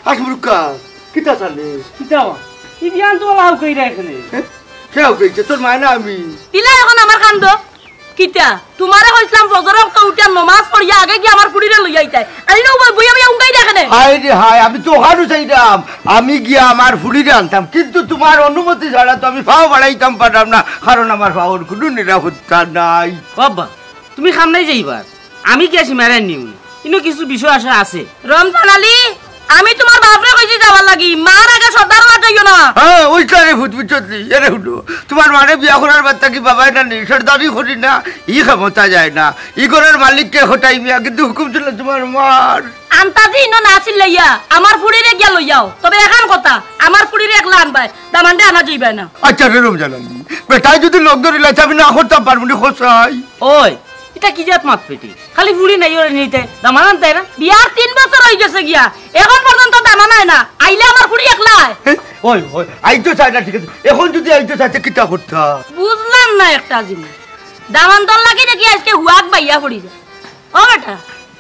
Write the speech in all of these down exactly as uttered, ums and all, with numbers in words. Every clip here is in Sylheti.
আসমুরুক্কা, কিতা চালে? কিতা বা? ই বিয়ান তো লাউ কইরা এখানে। হে? কেউ কইছে, তোর মায় না আমি? দিলা এখন আমার কান্দ। কিতা? তুমারে কইছলাম ফজর অক্ত উঠিয়া নমাজ পড়িয়া আগে গিয়া আমার ফুড়িরে লইয়া আইতায়। আইলে ও বইয়া বইয়া উঙ্গাই দেখে নে। হায় রে হায়, আমি তো অখানউ চাইরাম। আমি গিয়া আমার ফুড়িরে আনতাম, কিন্তু তুমার অনুমতি ছাড়া তো আমি পাও বাড়াইতাম পাররাম না, কারণ আমার পাওর কুনু নিরাপত্তা নাই। ও আব্বা, তুমি কামনায় যাইবা, আমি গিয়া সীমারে আনিমু। ইনো কিছু বিষয় আশা আছে। রমজান আলী, আমি তুমার বাপরে কইছি যাবার লাগি, মার আগে সর্দার অওয়া যাইও না। হ্যাঁ, ওই তো রে ভূত বুঝছত নি, এরে হুনো, তুমার মারে বিয়া করার বাদ থাকি বাবায় না নি, সর্দারি করি না, ই ক্ষমতা যায় না, ই ঘরর মালিককে খটাই মিয়া, কিন্তু হুকুম ছিল তুমার মার। আন্তাজি ইনো না চিল্লাইয়া, আমার ফুড়িরে গিয়া লইয়াও। তবে এখান কথা, আমার ফুড়িরে একলা আনবায়, দামান্দরে আনা যাইবায় না। আচ্ছা রে রমজান আলী, বেটায় যদি লগ ধরিলাইছে, আমি না করতাম পারমু নি কছাই? ওই, ইটা কি জাত মাত পেটি? খালি ফুড়ি নাই ওরে নিতে, দামান আনতায় না? বিয়ার তিন বছর অইগেছে গিয়া, এখন পর্যন্ত দামান আয় না। আইলে আমার ফুড়ি একলায়। হে? ওই, ওই, আইতো চায় না, ঠিক আছে। এখন যদি আইতো চায়, তে কিতা করতা? বুঝলাম না একটা জিনিস। দামান্দর লাগি দেখি আইজকে হুয়াক বাইয়া পড়ি যায়। ও বেটা,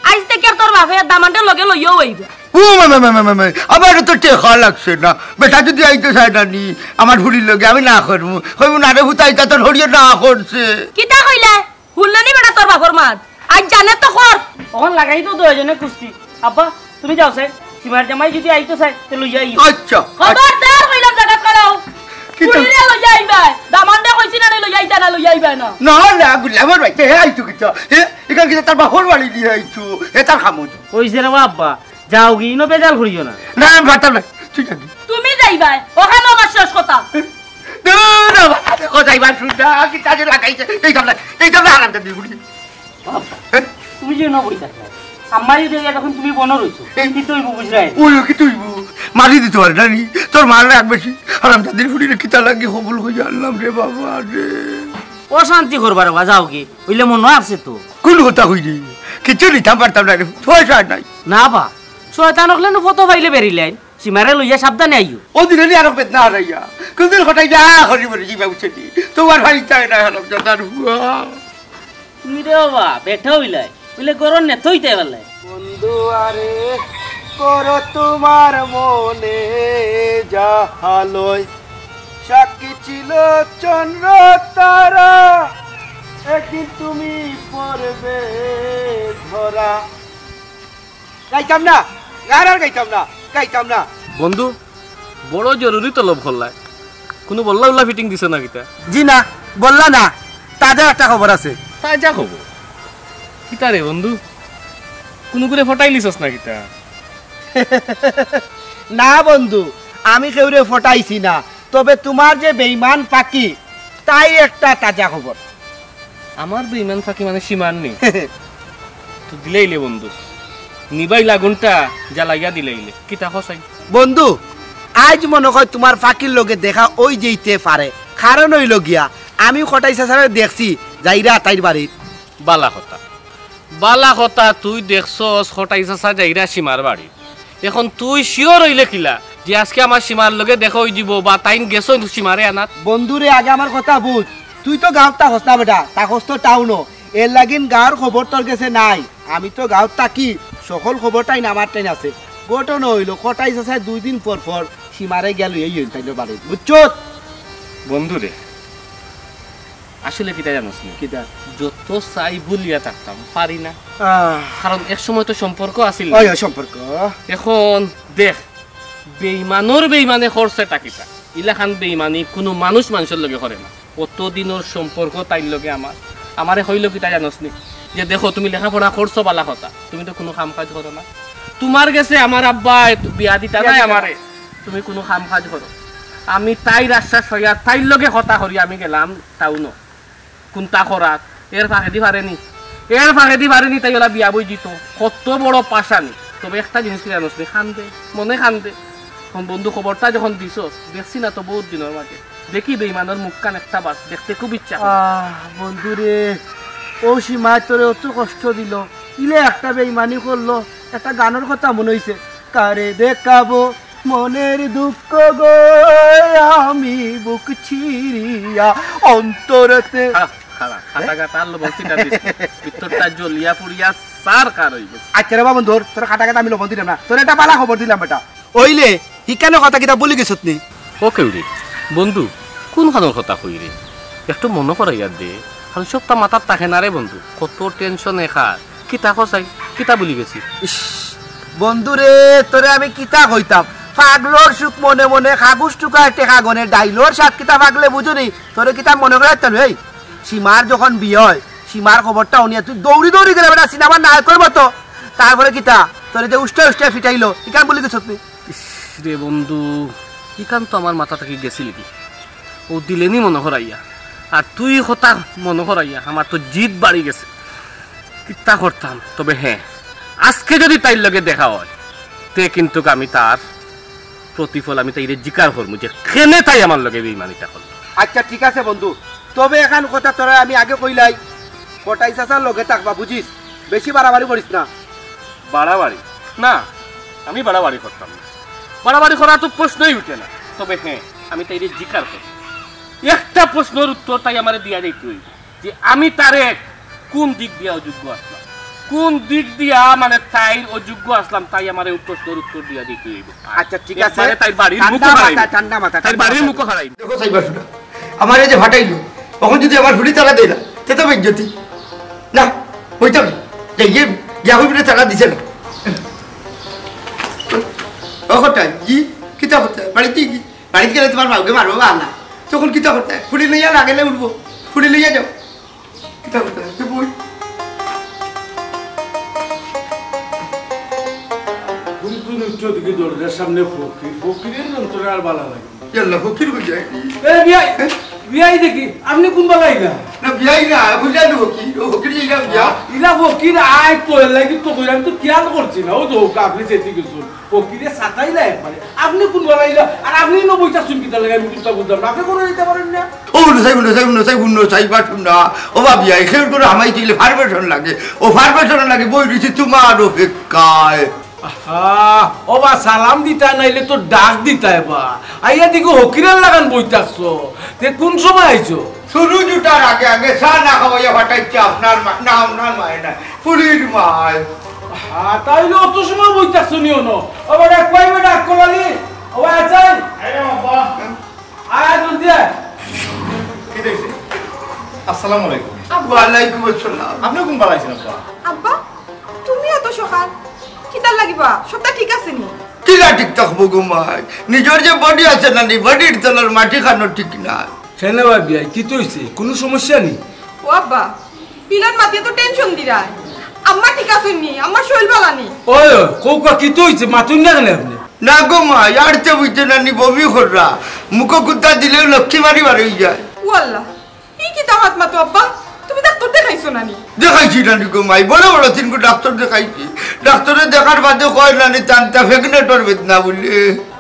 আইজ থাকি আর তোর বাপে দামান্দরে লগে লইয়াও আইবা। ও মা, মা, মা, মা, মা, মা, আমার তো টেকা লাগছে না। বেটা যদি আইতো চায় না নি, আমার ফুড়ির লগে আমি না করমু। কইমু না রে ফুতা, ইতা তোর হরিয়ে না করছে। কিতা কইলে? হুনলে নি বেটা তোর বাপর মাত? আইজ জানে তো কর। অখন লাগাই তো দুইজনে কুস্তি। আব্বা, তুমি যাও চাই। সীমার জামাই যদি আইতো চায়, তে লইয়া আইও। আচ্ছা। খবরদার কইলাম জাগাত খাড়াও। কিতা? ফুড়িরে লইয়া আইবায়। দামান্দরে কইছি না নি লইয়া আইতা না, লইয়া আইবায় না। না, না, গুলামর বাইতে হে আইতো কিতা? হে, ইখান কিতা তার বাপর বাড়ি দিয়া আইতো? হে তার কামো। ওই যে রে আব্বা, যাওগি, ইনো বেজাল করিও না। না, আমি পারতাম না। তুই যাবি। তুমি যাইবায়, অখানউ আমার শেষ কথা। দূর, আমার কথা কইবার সুবিধা, কিতা যে লাগাইছে। এই সামনে, এই সামনে হারামজাদি বুড়ি। বাবা, হে? তুমি যে নবই থাকো, আম্মাই যদি এখন তুমি বনো রইছো, এই কিতা অইবো বুঝরায়? ওই কিতা অইবো? মারি দিতো পারে না নি? তোর মার রাগ বেশি। হারামজাদির ফুড়িরে কিতা লাগি কবুল কইয়া আনলাম রে বাবা রে। অশান্তি করবার বাবা, যাওগি। অইলে মনো আছে তো। কুন কথা কইরে? কিচ্ছু নিতাম পারতাম না রে। পয়সা নাই। না বা, শয়তান অকলে নু ফটো পাইলে বেরিলাইন। সীমারে লইয়া সাবধানে আইও। ও দিনে নি আরো বেদনা হারাইয়া। কুনদিন কটাই যা করি মরি যাইবা উঠে দি। তোমার ভাই চায় না হারামজাদার ফুয়া। তুমি রে বাবা, বেটা অইলাই। অইলে গরম নেতা অইতে পারলে। বন্ধু আরে, করো তোমার মনে যা হালয়। সাক্ষী ছিল চন্দ্র তারা, একদিন তুমি পড়বে ধরা। গাইতাম না, আর, আর গাইতাম না, গাইতাম না। বন্ধু, বড় জরুরি তলব করলায়। কুনু বল্লা উল্লা ফিটিং দিছো না কিতা? জি না, বল্লা না, তাজা একটা খবর আছে। তাজা খবর? কিতা রে বন্ধু, কুনুগুরে ফটাইলিছস না কিতা? না বন্ধু, আমি কেউরে ফটাইছি না, তবে তোমার যে বেইমান ফাকি, তাইর একটা তাজা খবর। আমার বেইমান ফাকি মানে সীমার নি? তো দিলাইলে বন্ধু, নিবাইল আগুনটা জ্বালাইয়া দিলাইলে। কিতা কছাই? বন্ধু, আইজ মনো কয় তোমার ফাকির লগে দেখা অই যাইতে পারে, কারণ অইলো গিয়া আমি কটাই চাচারে দেখছি যাইরা তাইর বাড়িত। বালা কথা, বালা কথা, তুই দেখছস কটাই চাচা যাইরা সীমার বাড়িত। এখন তুই sure অইলে কিলা যে আইজকে আমার সীমার লগে দেখা অই যিবো বা তাইন গেছইন সীমারে আনাত? বন্ধুরে, আগে আমার কথা বুঝ। তুই তো গাঁওত থাকস না বেটা, থাকস তো টাউনো। এর লাগিন গাঁওর খবর তোর গেছে নাই। আমি তো গাঁওত থাকি, সকল খবর তাইন আমার তাইন আছে। ঘটনা অইলো, কটাই চাচায় দুই দিন পর পর সীমারে গিয়া লইয়া আইন তাইনর বাড়িত, বুঝছস? বন্ধুরে, আসলে কিতা জানোস নি? কিতা? যত চাই ভুলিয়া থাকতাম, পারি না। আহ। কারণ এক সময় তো সম্পর্ক আছিল না। ওই, ওই সম্পর্ক। এখন দেখ, বেইমানর বেইমানে করছেটা কিতা? ইলাখান বেইমানি কুনু মানুষ মানষর লগে করে না। অত দিনর সম্পর্ক তাইর লগে আমার। আমারে কইলো কিতা জানোস নি? যে দেখো, তুমি লেখাপড়া করছো বালা কথা, তুমি তো কুনু কাম কাজ করো না। তোমার গেছে আমার আব্বায় বিয়া দিতা বিয়া নাই দিতা আমারে। তুমি কুনু কাম কাজ করো। আমি তাইর আশ্বাস অইয়া তাইর লগে কথা করি আমি গেলাম টাউনো। কুন্তা করাত, এর ফাঁকেদি পারেনি, এর ফাঁকেদি পারেনি, তাই অলা বিয়া বই দিত। কত বড় পাশানি। তবে একটা জিনিস কিতা জানোস নি? কান্দে, মনে কান্দে। এখন বন্ধু খবরটা যখন দিছস, দেখছি না তো বউত দিনর মাঝে। দেখি বেইমানর মুখখান একটা বার, দেখতে খুব ইচ্ছা করে। আহ, বন্ধু রে, অউ সীমায় তোরে অত কষ্ট দিল, ইলে একটা বেইমানি করলো, একটা গানর কথা মনো অইছে। কারে দেখাবো মনের দুঃখ গো, আমি বুক চিরিয়া অন্তরতে। খাড়া, খাড়া, খাটা গাটা আর লবণ ছিটা দিস না। ভিতরটা জ্বলিয়া পুড়িয়া ছারখার অইবো। আচ্ছা রে বাবা, ধর, তোর খাটা গাটা আমি লবণ দিলাম না, তোর একটা বালা খবর দিলাম বেটা। অইলে, হিকানো কথা কিতা ভুলি গেছত নি? ও কেউরি, বন্ধু, কুনখানর কথা কইরে? একটু মনো করাইয়া দে। কারণ সবতা মাথাত থাকে না রে বন্ধু, কত টেনশন একার। কিতা কছাই, কিতা ভুলি গেছি? ইস, বন্ধু রে, তোরে আমি কিতা কইতাম? পাগলর সুখ মনে মনে, কাগজ টুকায় টেকা গনে, ডাইলর স্বাদ কিতা পাগলে বুঝো নি? তোরে কিতা মনো করাইতাম, এই? সীমার যখন বিয়া অয়, সীমার খবরটা হুনিয়া তুই দৌড়ি দৌড়ি গেলে বেটা সিনেমার নায়কর মতো। তারপরে কিতা? তোরে যে উষ্টা উষ্টা ফিটাইলো, ইখান ভুলি গেছত নি? ইস রে বন্ধু, ইখান তো আমার মাথা থাকি গেছিল কি? ও দিলে নি মনো করাইয়া। আর তুই কথা মনো করাইয়া, আমার তো জিদ বাড়ি গেছে। কিতা করতাম? তবে হ্যাঁ, আজকে যদি তাইর লগে দেখা অয়, তে কিন্তুক আমি তার প্রতিফল আমি তাইরে জিকার করমু যে কেনে তাই আমার লগে বেইমানিটা করলো। আচ্ছা, ঠিক আছে বন্ধু, তবে এখান কথা তোরা আমি আগে কইলাই, কটাই চাচার লগে থাকবা, বুঝিস? বেশি বাড়াবাড়ি করিস না। বাড়াবাড়ি? না, আমি বাড়াবাড়ি করতাম না। বাড়াবাড়ি করার তো প্রশ্নই উঠে না। তবে হ্যাঁ, আমি তাইরে জিকার করমু। একটা প্রশ্নর উত্তর তাই আমারে দিয়া দিতে অইবো যে আমি তারে কুন দিক দিয়া অযোগ্য আছলাম, কুন দিক দিয়া মানে তাইর অযোগ্য আছলাম, তাই আমারে ও প্রশ্নর উত্তর দিয়া দিতে অইবো। আচ্ছা, ঠিক আছে। একবারে তাইর বাড়ির মুখো ঠান্ডা মাথা, হারাইমু। ঠান্ডা মাথা, তাইর ঠান্ডা বাড়ির মাথা। মুখো হারাইমু। দেখো সাইবা শুনা, আমারে যে ফাটাইলো, অখন যদি আমার ফুড়ি তারা দেয় না, তে তো বেইজ্জতি। না, অইতাম না। যাই গিয়া, গিয়া কইবি না তারা দিছে না। ও কটাই, জি, কিতা করতে? বাড়িত গি, বাড়িত গেলে তুমার মাউকে মারবো বা না। তখন কিতা করতে? ফুড়ি লইয়া না গেলে উঠবো। ফুড়ি লইয়া যাও। কিতা করতে? তুই বই। ঘুম তুই উঠছো দেখি দরজার সামনে ফকির। ফকিরের যন্ত্রণা আর বালা লাগে না। ইয়াল্লা, ফকির কই যায়? এ, বিয়াই, বিয়াই দেখি, আপনি কোন বালাই না? না, বিয়াই না, বুঝলা তো ফকির। ও ফকির এইটা বিয়া। ইলা ফকির আয় তো, এর লাগি তো কইলাম, তো খেয়াল করছি না। ও তো, আপনি যেতে গেছুন। ফকিরে সাতাইলা একবারে। আপনি কোন বালাই না? আর আপনি না বইতা শুন কিতা লাগে, আমি কিতা বুঝলাম না। আপনি কোনো দিতে পারেন না? ও, হুনো চাই, হুনো চাই, হুনো চাই, হুনো চাই, বা শুন না। ও বা বিয়াই, খেয়ে করে হামাই দিলে পারমিশন লাগে। ও পারমিশন লাগে, বই রইছি তুমার অপেক্ষায়। আহা, ও বা সালাম দিতা নাইলে তো ডাক দিতায় বা। আইয়া দেখি ফকিরের লাখান বই থাকছো। তে কোন সময় আইছো? শুরু জুটার আগে আগে চা না খাওয়াইয়া ফাটাইছে আপনার মা, না আপনার মায় না, ফুড়ির মায়। আহা, তাইলে অত সময় বই থাকছো নি অনো? ও বেটা, কই বেটা, আক্কল আলী? ও আছেন? আয় রে বাবা। আয়, জলদি আয়। কি দেখছি? আসসালামু আলাইকুম। আব্বা। ওয়ালাইকুম আসসালাম। আপনি কোন বালা আছেন, আব্বা? আব্বা, তুমি অত সকাল? কিতার লাগিবা? সবটা ঠিক আছে নি? কিলা ঠিক থাকবো গো মাই? নিজর যে বডি আছে না নি, বডির তলর মাটি খানো ঠিক না। কেনে বা বিয়াই, কিতা অইছে? কোনো সমস্যা নি? ও আব্বা, বিলন মাতিয়া তো টেনশন দিরায়। আম্মা ঠিক আছইন নি? আম্মার শরীর বালা নি? ওই, ওই, কউক্কা কিতা অইছে? মাতইন না কেনে আপনি? না গো মাই, আর তো বুঝতে না নি, বমি কররা। মুখো কুত্তা দিলেও লক্ষ্মী বাড়ি বার অই যায়। ও আল্লাহ, ই কিতা মাত মাতো আব্বা? তুমি ডাক্তার দেখাইছো না নি? দেখাইছি না নি গো মাই, বড় বড় তিনগু ডাক্তার দেখাইছি। ডাক্তারে দেখার বাদে কয় না নি, তান তা ফেগনেটর বেদনা বলে।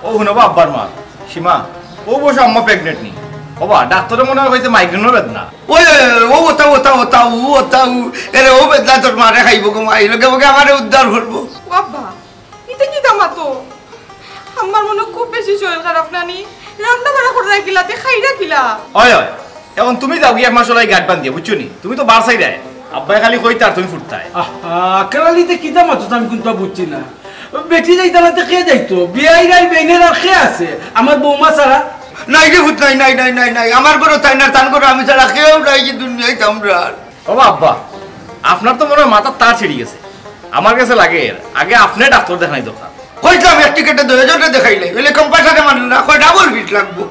ও হুনো বা আব্বার মা, সীমা, ও বসে আম্মা প্রেগনেন্ট নি। ও বা, ডাক্তারে মনে হয় কইছে মাইগ্রেনর বেদনা। ওই, ওই, ওই, ও ওতা, ওতা, ওতা, ও ওতা, ও। এরে, ও বেদনা তোর মারে খাইবো গো মাই, লগে লগে আমারে উদ্ধার করবো। ও আব্বা, ইতা কিতা মাতো? আম্মার মনো খুব বেশি শরীর খারাপ না নি? রান্না বাড়া কররা কিলা, তে খাইরা কিলা? ওই, ওই, এখন তুমি যাও গিয়া আম্মার সলাই গাট বান্ধিয়া, বুঝছো নি? তুমি তো বার চাইরায়। আব্বায় খালি কইতা আর তুমি ফুটতায়। আহা, কেরালিতে কিতা মাতো আমি কুনতা বুঝছি না। বেটি যাইতা না তে কে যাইতো? বিয়াই নাই, বেইনের আর কে আছে? আমার বৌমা ছাড়া? নাই রে পুত, নাই, নাই, নাই, নাই, নাই। আমার ঘরো তাই না, তান ঘরো আমি ছাড়া কেউ নাই যে দুনিয়াত আমরার। ও আব্বা, আপনার তো মনে হয় মাথার তার ছিঁড়ি গেছে। আমার গেছে লাগে এর আগে আপনি ডাক্তার দেখানি দরকার। কইতাম এক টিকেটে দুইজনরে দেখাইলে, অইলে কম্পাউন্ডারে মানে না, কয় ডাবল ফিট লাগবো।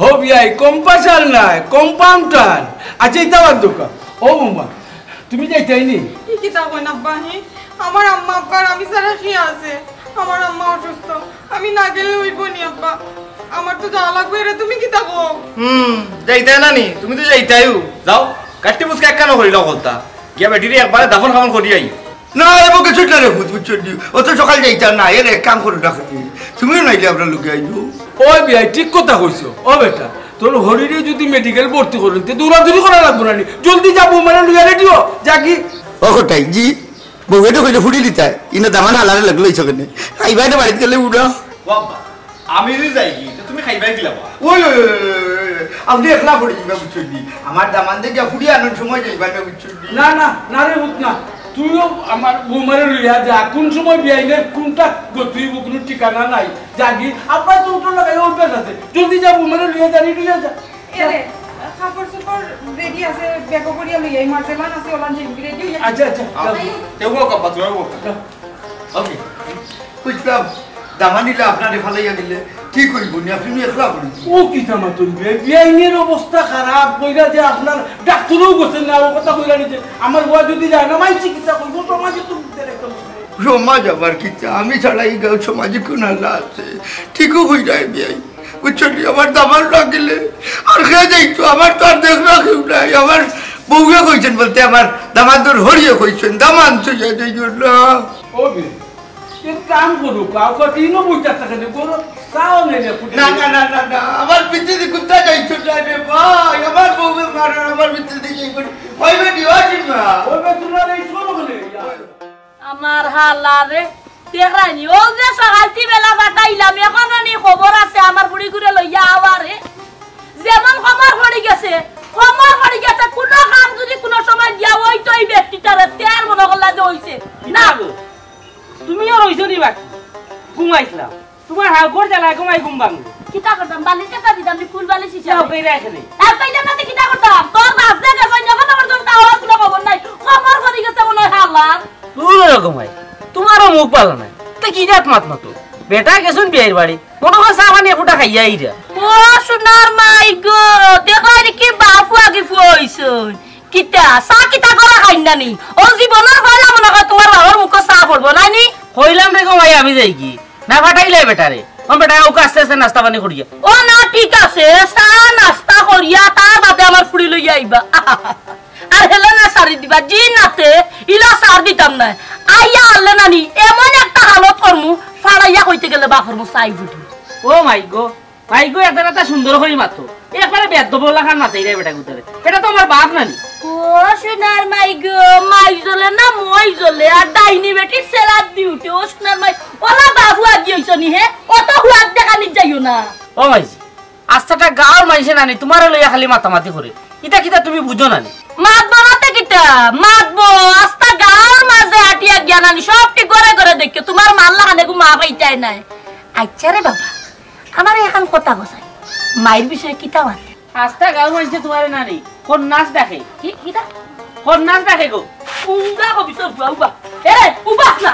ও বিয়াই, কম্পাউন্ডার নায়, কম্পাউন্ডার। আচ্ছা, ইতা বাদ দেউক্কা। ও বৌমা, তুমি যাইতায় নি? ই কিতা কইন আব্বা, হি? আমার আম্মা আব্বার আমি ছাড়া কে আছে? আমার আম্মা অসুস্থ, আমি না গেলে অইবো নি আব্বা। আমার তো যাওয়া লাগবো, এরে তুমি কিতা কও? হুম, যাইতায় না নি? তুমি তো যাইতায়ও। যাও, কাট্টি বুঝকে একখানো করিলাও কলতা। গিয়া বেটিরে একবারে দাফন কাফন করি আই। না, এ বউকে ছুটলে রে পুত, বুঝছো নি? অত সকাল যাইতাম না, এর এক কাম করো না, তুমিও নাইলে আমরা লগে আইও। ওই বিয়াই, ঠিক কথা কইছো। ও বেটা, তোর হরিরে যদি মেডিকেল ভর্তি করইন, তে দৌড়াদৌড়ি করা লাগবো না নি? জলদি যা, বৌমারে লইয়া রেডি হ, যা কি? ও কটাই, জি, বউয়ে তো কইলে ফুড়ি লিতায়, ইনো দামান হালারে লগে লইছো কেনে? খাইবায় না বাড়িত গেলে উড়া। ও আব্বা, আমি যদি যাই কি, তে তুমি খাইবায় কিলা বা? ওই, ওই, ওই, ওই, ওই, ওই, আপনি একলা পড়ে যাইবা, বুঝছো নি? আমার দামান্দে গিয়া ফুড়ি আনার সময় যাইবা না, বুঝছো নি? না, না, না রে পুত না। তুইও আমার বৌমারে লইয়া যা, কোন সময় বিয়াইনের কোনটা গতি অইব, কোনো ঠিকানা নাই। যাগি, আব্বা তো উঠো লাগাই অভ্যাস আছে, জলদি যা, বৌমারে লইয়া যা, রেডি অইয়া যা। এরে, কাপড় চোপড় রেডি আছে, ব্যাগও করিয়া লইয়া, এই মার্জেলান আছে, ওলান যাইব, রেডি অইয়া। আচ্ছা, আচ্ছা, যাও। আইও। তেও হোক আব্বা, তুইও হোক। যাও। ওকে। বুঝলাম, দামান্দ অইলে আপনারে ফালাইয়া গেলে ঠিক অইব নি, আপনি একলা পড়ি। ও কিতা মাতুন বে, বিয়াইনের অবস্থা খারাপ, কইরা যে আপনার ডাক্তারও গেছেন না, ও কথা কইরা নিতে। আমার বুয়া যদি যায় না, মাই চিকিৎসা করবো, সমাজে তো দিতে একদম। সমাজ আবার কিতা, আমি ছাড়া এই গাঁও সমাজে কোন আল্লাহ আছে? ঠিকও কইরা বিয়াই। বুঝছো নি, আমার দামান্দ না গেলে আর কে যাইতো? আমার তো আর দেখ না কেউ নাই। আমার বউয়ে কইছেন বলতে আমার দামান্দর হরিয়ে কইছেন, দামান্দ তো যাই যাই না। ও বে, এক কাম করুক, কাউকে তিনও বইটা থাকে যে করো, তাও নেই রে, ফুটে না, নেই। না, না, না, না, আমার পিছে দিয়ে কুত্তা যাইছো না রে ভাই, আমার বউকে মারার আমার পিছে দিয়ে যাই করি। ওই বেটি, ওই না। ওই বেটি, তোমরা এই শোনো বলে, ইয়া। আমার হালা রে, দেখরানি, ও যে সকালতি বেলা পাঠাইলাম, এখনো নি খবর আছে আমার বুড়ি ঘুরে লইয়া আওয়ারে। যেমন খবর পড়ি গেছে, খবর পড়ি গেছে, কোনো কাম যদি কোনো সময় দিয়া ওই তো এই ব্যক্তিটারে তেয়ার মনে করলা যে হইছে। না। কিতা গো? তুমিও রইছো নি বাকি? ঘুমাইছিলাম। তোমার হাগর জ্বালায় ঘুমাই ঘুম ভাঙলো। কিতা করতাম? বালিশ একটা দিতাম, নি ফুল বালিশ যাও, হিসাবে। কইরা এখানে। আর কইলাম না তো কিতা করতাম? তোর বাপ যে গেছে, যখন আমার তোর তাও আর কোনো খবর নাই। খবর করি গেছে মনে হয় হালার। দূর রে ঘুমাই, তোমারও মুখ ভালো নাই। তা কি জাত মাত মাতো? বেটা গেছুন বিয়াইর বাড়ি, মনে হয় চা পানি ফুটা খাইয়া আইরা। ও সোনার মাই গো, দেখো এর কি বাপ আগে ফুয়া হইছই। কিতা, চা কিতা করা খাই না নি? ও জীবনের পয়লা মনে হয় তোমার বাবার মুখে চা পড়বো না নি? কইলাম রে ঘুমাই আমি যাই কি? না পাঠাইলে বেটারে। ও বেটা, ওকে আস্তে আস্তে নাস্তা পানি করিয়া। ও না, ঠিক আছে, চা নাস্তা করিয়া তার বাদে আমার ফুড়ি লইয়া আইবা। আর হেলে না সারি দিবা, জি নাতে, ইলা সার দিতাম না। আইয়া আনলে নানি, এমন একটা হালত করমু, ফাড়াইয়া কইতে গেলে বাপর মু চাই ফুটি। ও মাই গো, মাই গো, একটা কথা সুন্দর করি মাতো। একবারে বেদ্য বলাখান মাতেই রে বেটা গুতারে। এটা তো আমার বাপ নানি। ও সোনার মাই গো, মাই জ্বলে না মই জ্বলে, আর ডাইনি বেটির সেরাত দি উঠে। ও সোনার মাই, ওলা বাবু আগে হইছ নি হে? অত হুয়াক দেখানি যাইও না। ও মাইজি, আস্তাটা গাঁওর মাইনষে নানি তোমারে লইয়া খালি মাতামাতি করে। ইতা কিতা তুমি বুঝো নানি? মাতবো না তে কিতা? মাতবো। আস্তা গাঁওর মাঝে আটিয়া গিয়া নানি সবটি ঘরে ঘরে দেখিও। তোমার মার লাখান এগু মা পাইতাই নাই। আচ্ছা রে বাবা, আমারে এখান কথা কছাই। মাইর বিষয়ে কিতা মাতে? আস্তা গাঁওর মাইনষে তোমারে নানি কোন নাচ ডাকে? কি, কিতা? কোন নাচ ডাকে গো? উঙ্গা কবি তো বুয়া উবা। এ, উবাস না।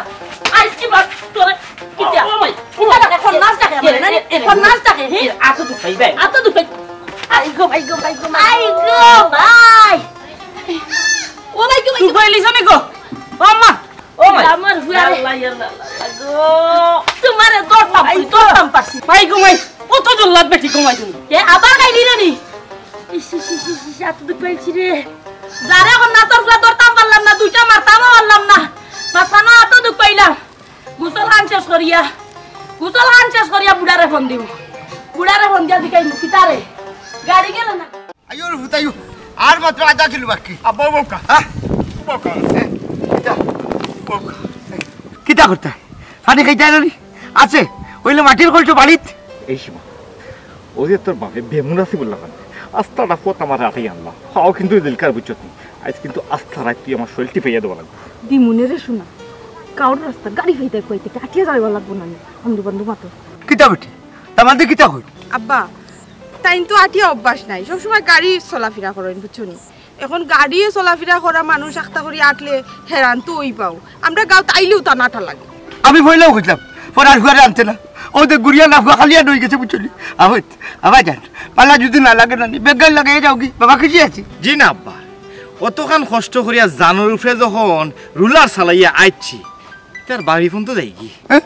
আইস কি বাস তোরে? কিতা? ও, ও ভাই, কিতা ডাকে? কোন নাচ ডাকে আমারে? এ, এ, এ, কোন নাচ ডাকে? হে? এ, আতো দুখাই ভাই। আতো দুখাই। আই গো, ভাই গো, ভাই গো, ভাই। আই গো, ভাই। ও ভাই গো, ভাই গো। তুই কইলিস নি গো? ও আম্মা, ও ভাই। আমার হুয়ারে। আল্লাহ, আল্লাহ, আল্লাহ গো। তোমারে দরতাম, আই গো। দরতাম পারছি। ভাই গো, ভাই। ও তো জল্লাদ বেটি গো, ভাই তুমি। এ আবার গাইলি না নি? ইস, ইস, ইস, ইস, ইস, এত দুঃখ পাইছি রে। যারে এখন না তোর ফুয়া ধরতাম পারলাম না, দুইটা মারতামও পারলাম না। বাঁচানো এত দুঃখ পাইলাম। গোসল খান শেষ করিয়া, গোসল খান শেষ করিয়া বুড়ারে ফোন দিমু। বুড়ারে ফোন দিয়া জিকাইমু, কিতারে? গাড়ি গেল না। আইও রে পুত, আইও। আর মাত্র আধা কিলো বাকি। আব্বা, বউকা। হ্যাঁ? বউকা। এ, কিতা? বউকা। কিতা করতা? পানি খাইতায় না নি? আছে, অইলে মাটির কলসো বাড়িত। এই সীমা, ও যে তোর বাপে বেমুন আছে বললা কেন? আস্তা রাফত আমার আটাই আনলা। হাও কিন্তু দিলকার বুঝছত নি। আজ কিন্তু আস্তা রাত তুই আমার শরীর টিপাইয়া দেওয়া লাগবে। দিমুনে রে সোনা, কাউর রাস্তা গাড়ি ফাইতে কইতে কি আটিয়া যাওয়া লাগবো না নি? বন্ধু বন্ধু মাতো। কিতা বেটি? তামাদে কিতা কই? আব্বা, তাইন তো আটিয়া অভ্যাস নাই, সবসময় গাড়ি চলাফেরা করেন, বুঝছো নি? এখন গাড়িয়ে চলাফেরা করা মানুষ আখতা করি আটলে হেরান তো ওই পাও। আমরা গাঁওত আইলেও তা নাটা লাগে। আমি পয়লাও কইলাম, পরার ফুয়ারে আনতে না। ও তো গুড়িয়া না ফুয়া খালি আর রয়ে গেছে, বুঝলি? আহত, আবার যান। পালা যদি না লাগে না, নি, বেগাই লাগাই যাওগি। বাবা খুশি আছি? জি না আব্বা, অতখান কষ্ট করিয়া জানোর উপরে যখন রুলার চালাইয়া আইছি, তার বাড়ি ফোন তো যাইগি। হ্যাঁ?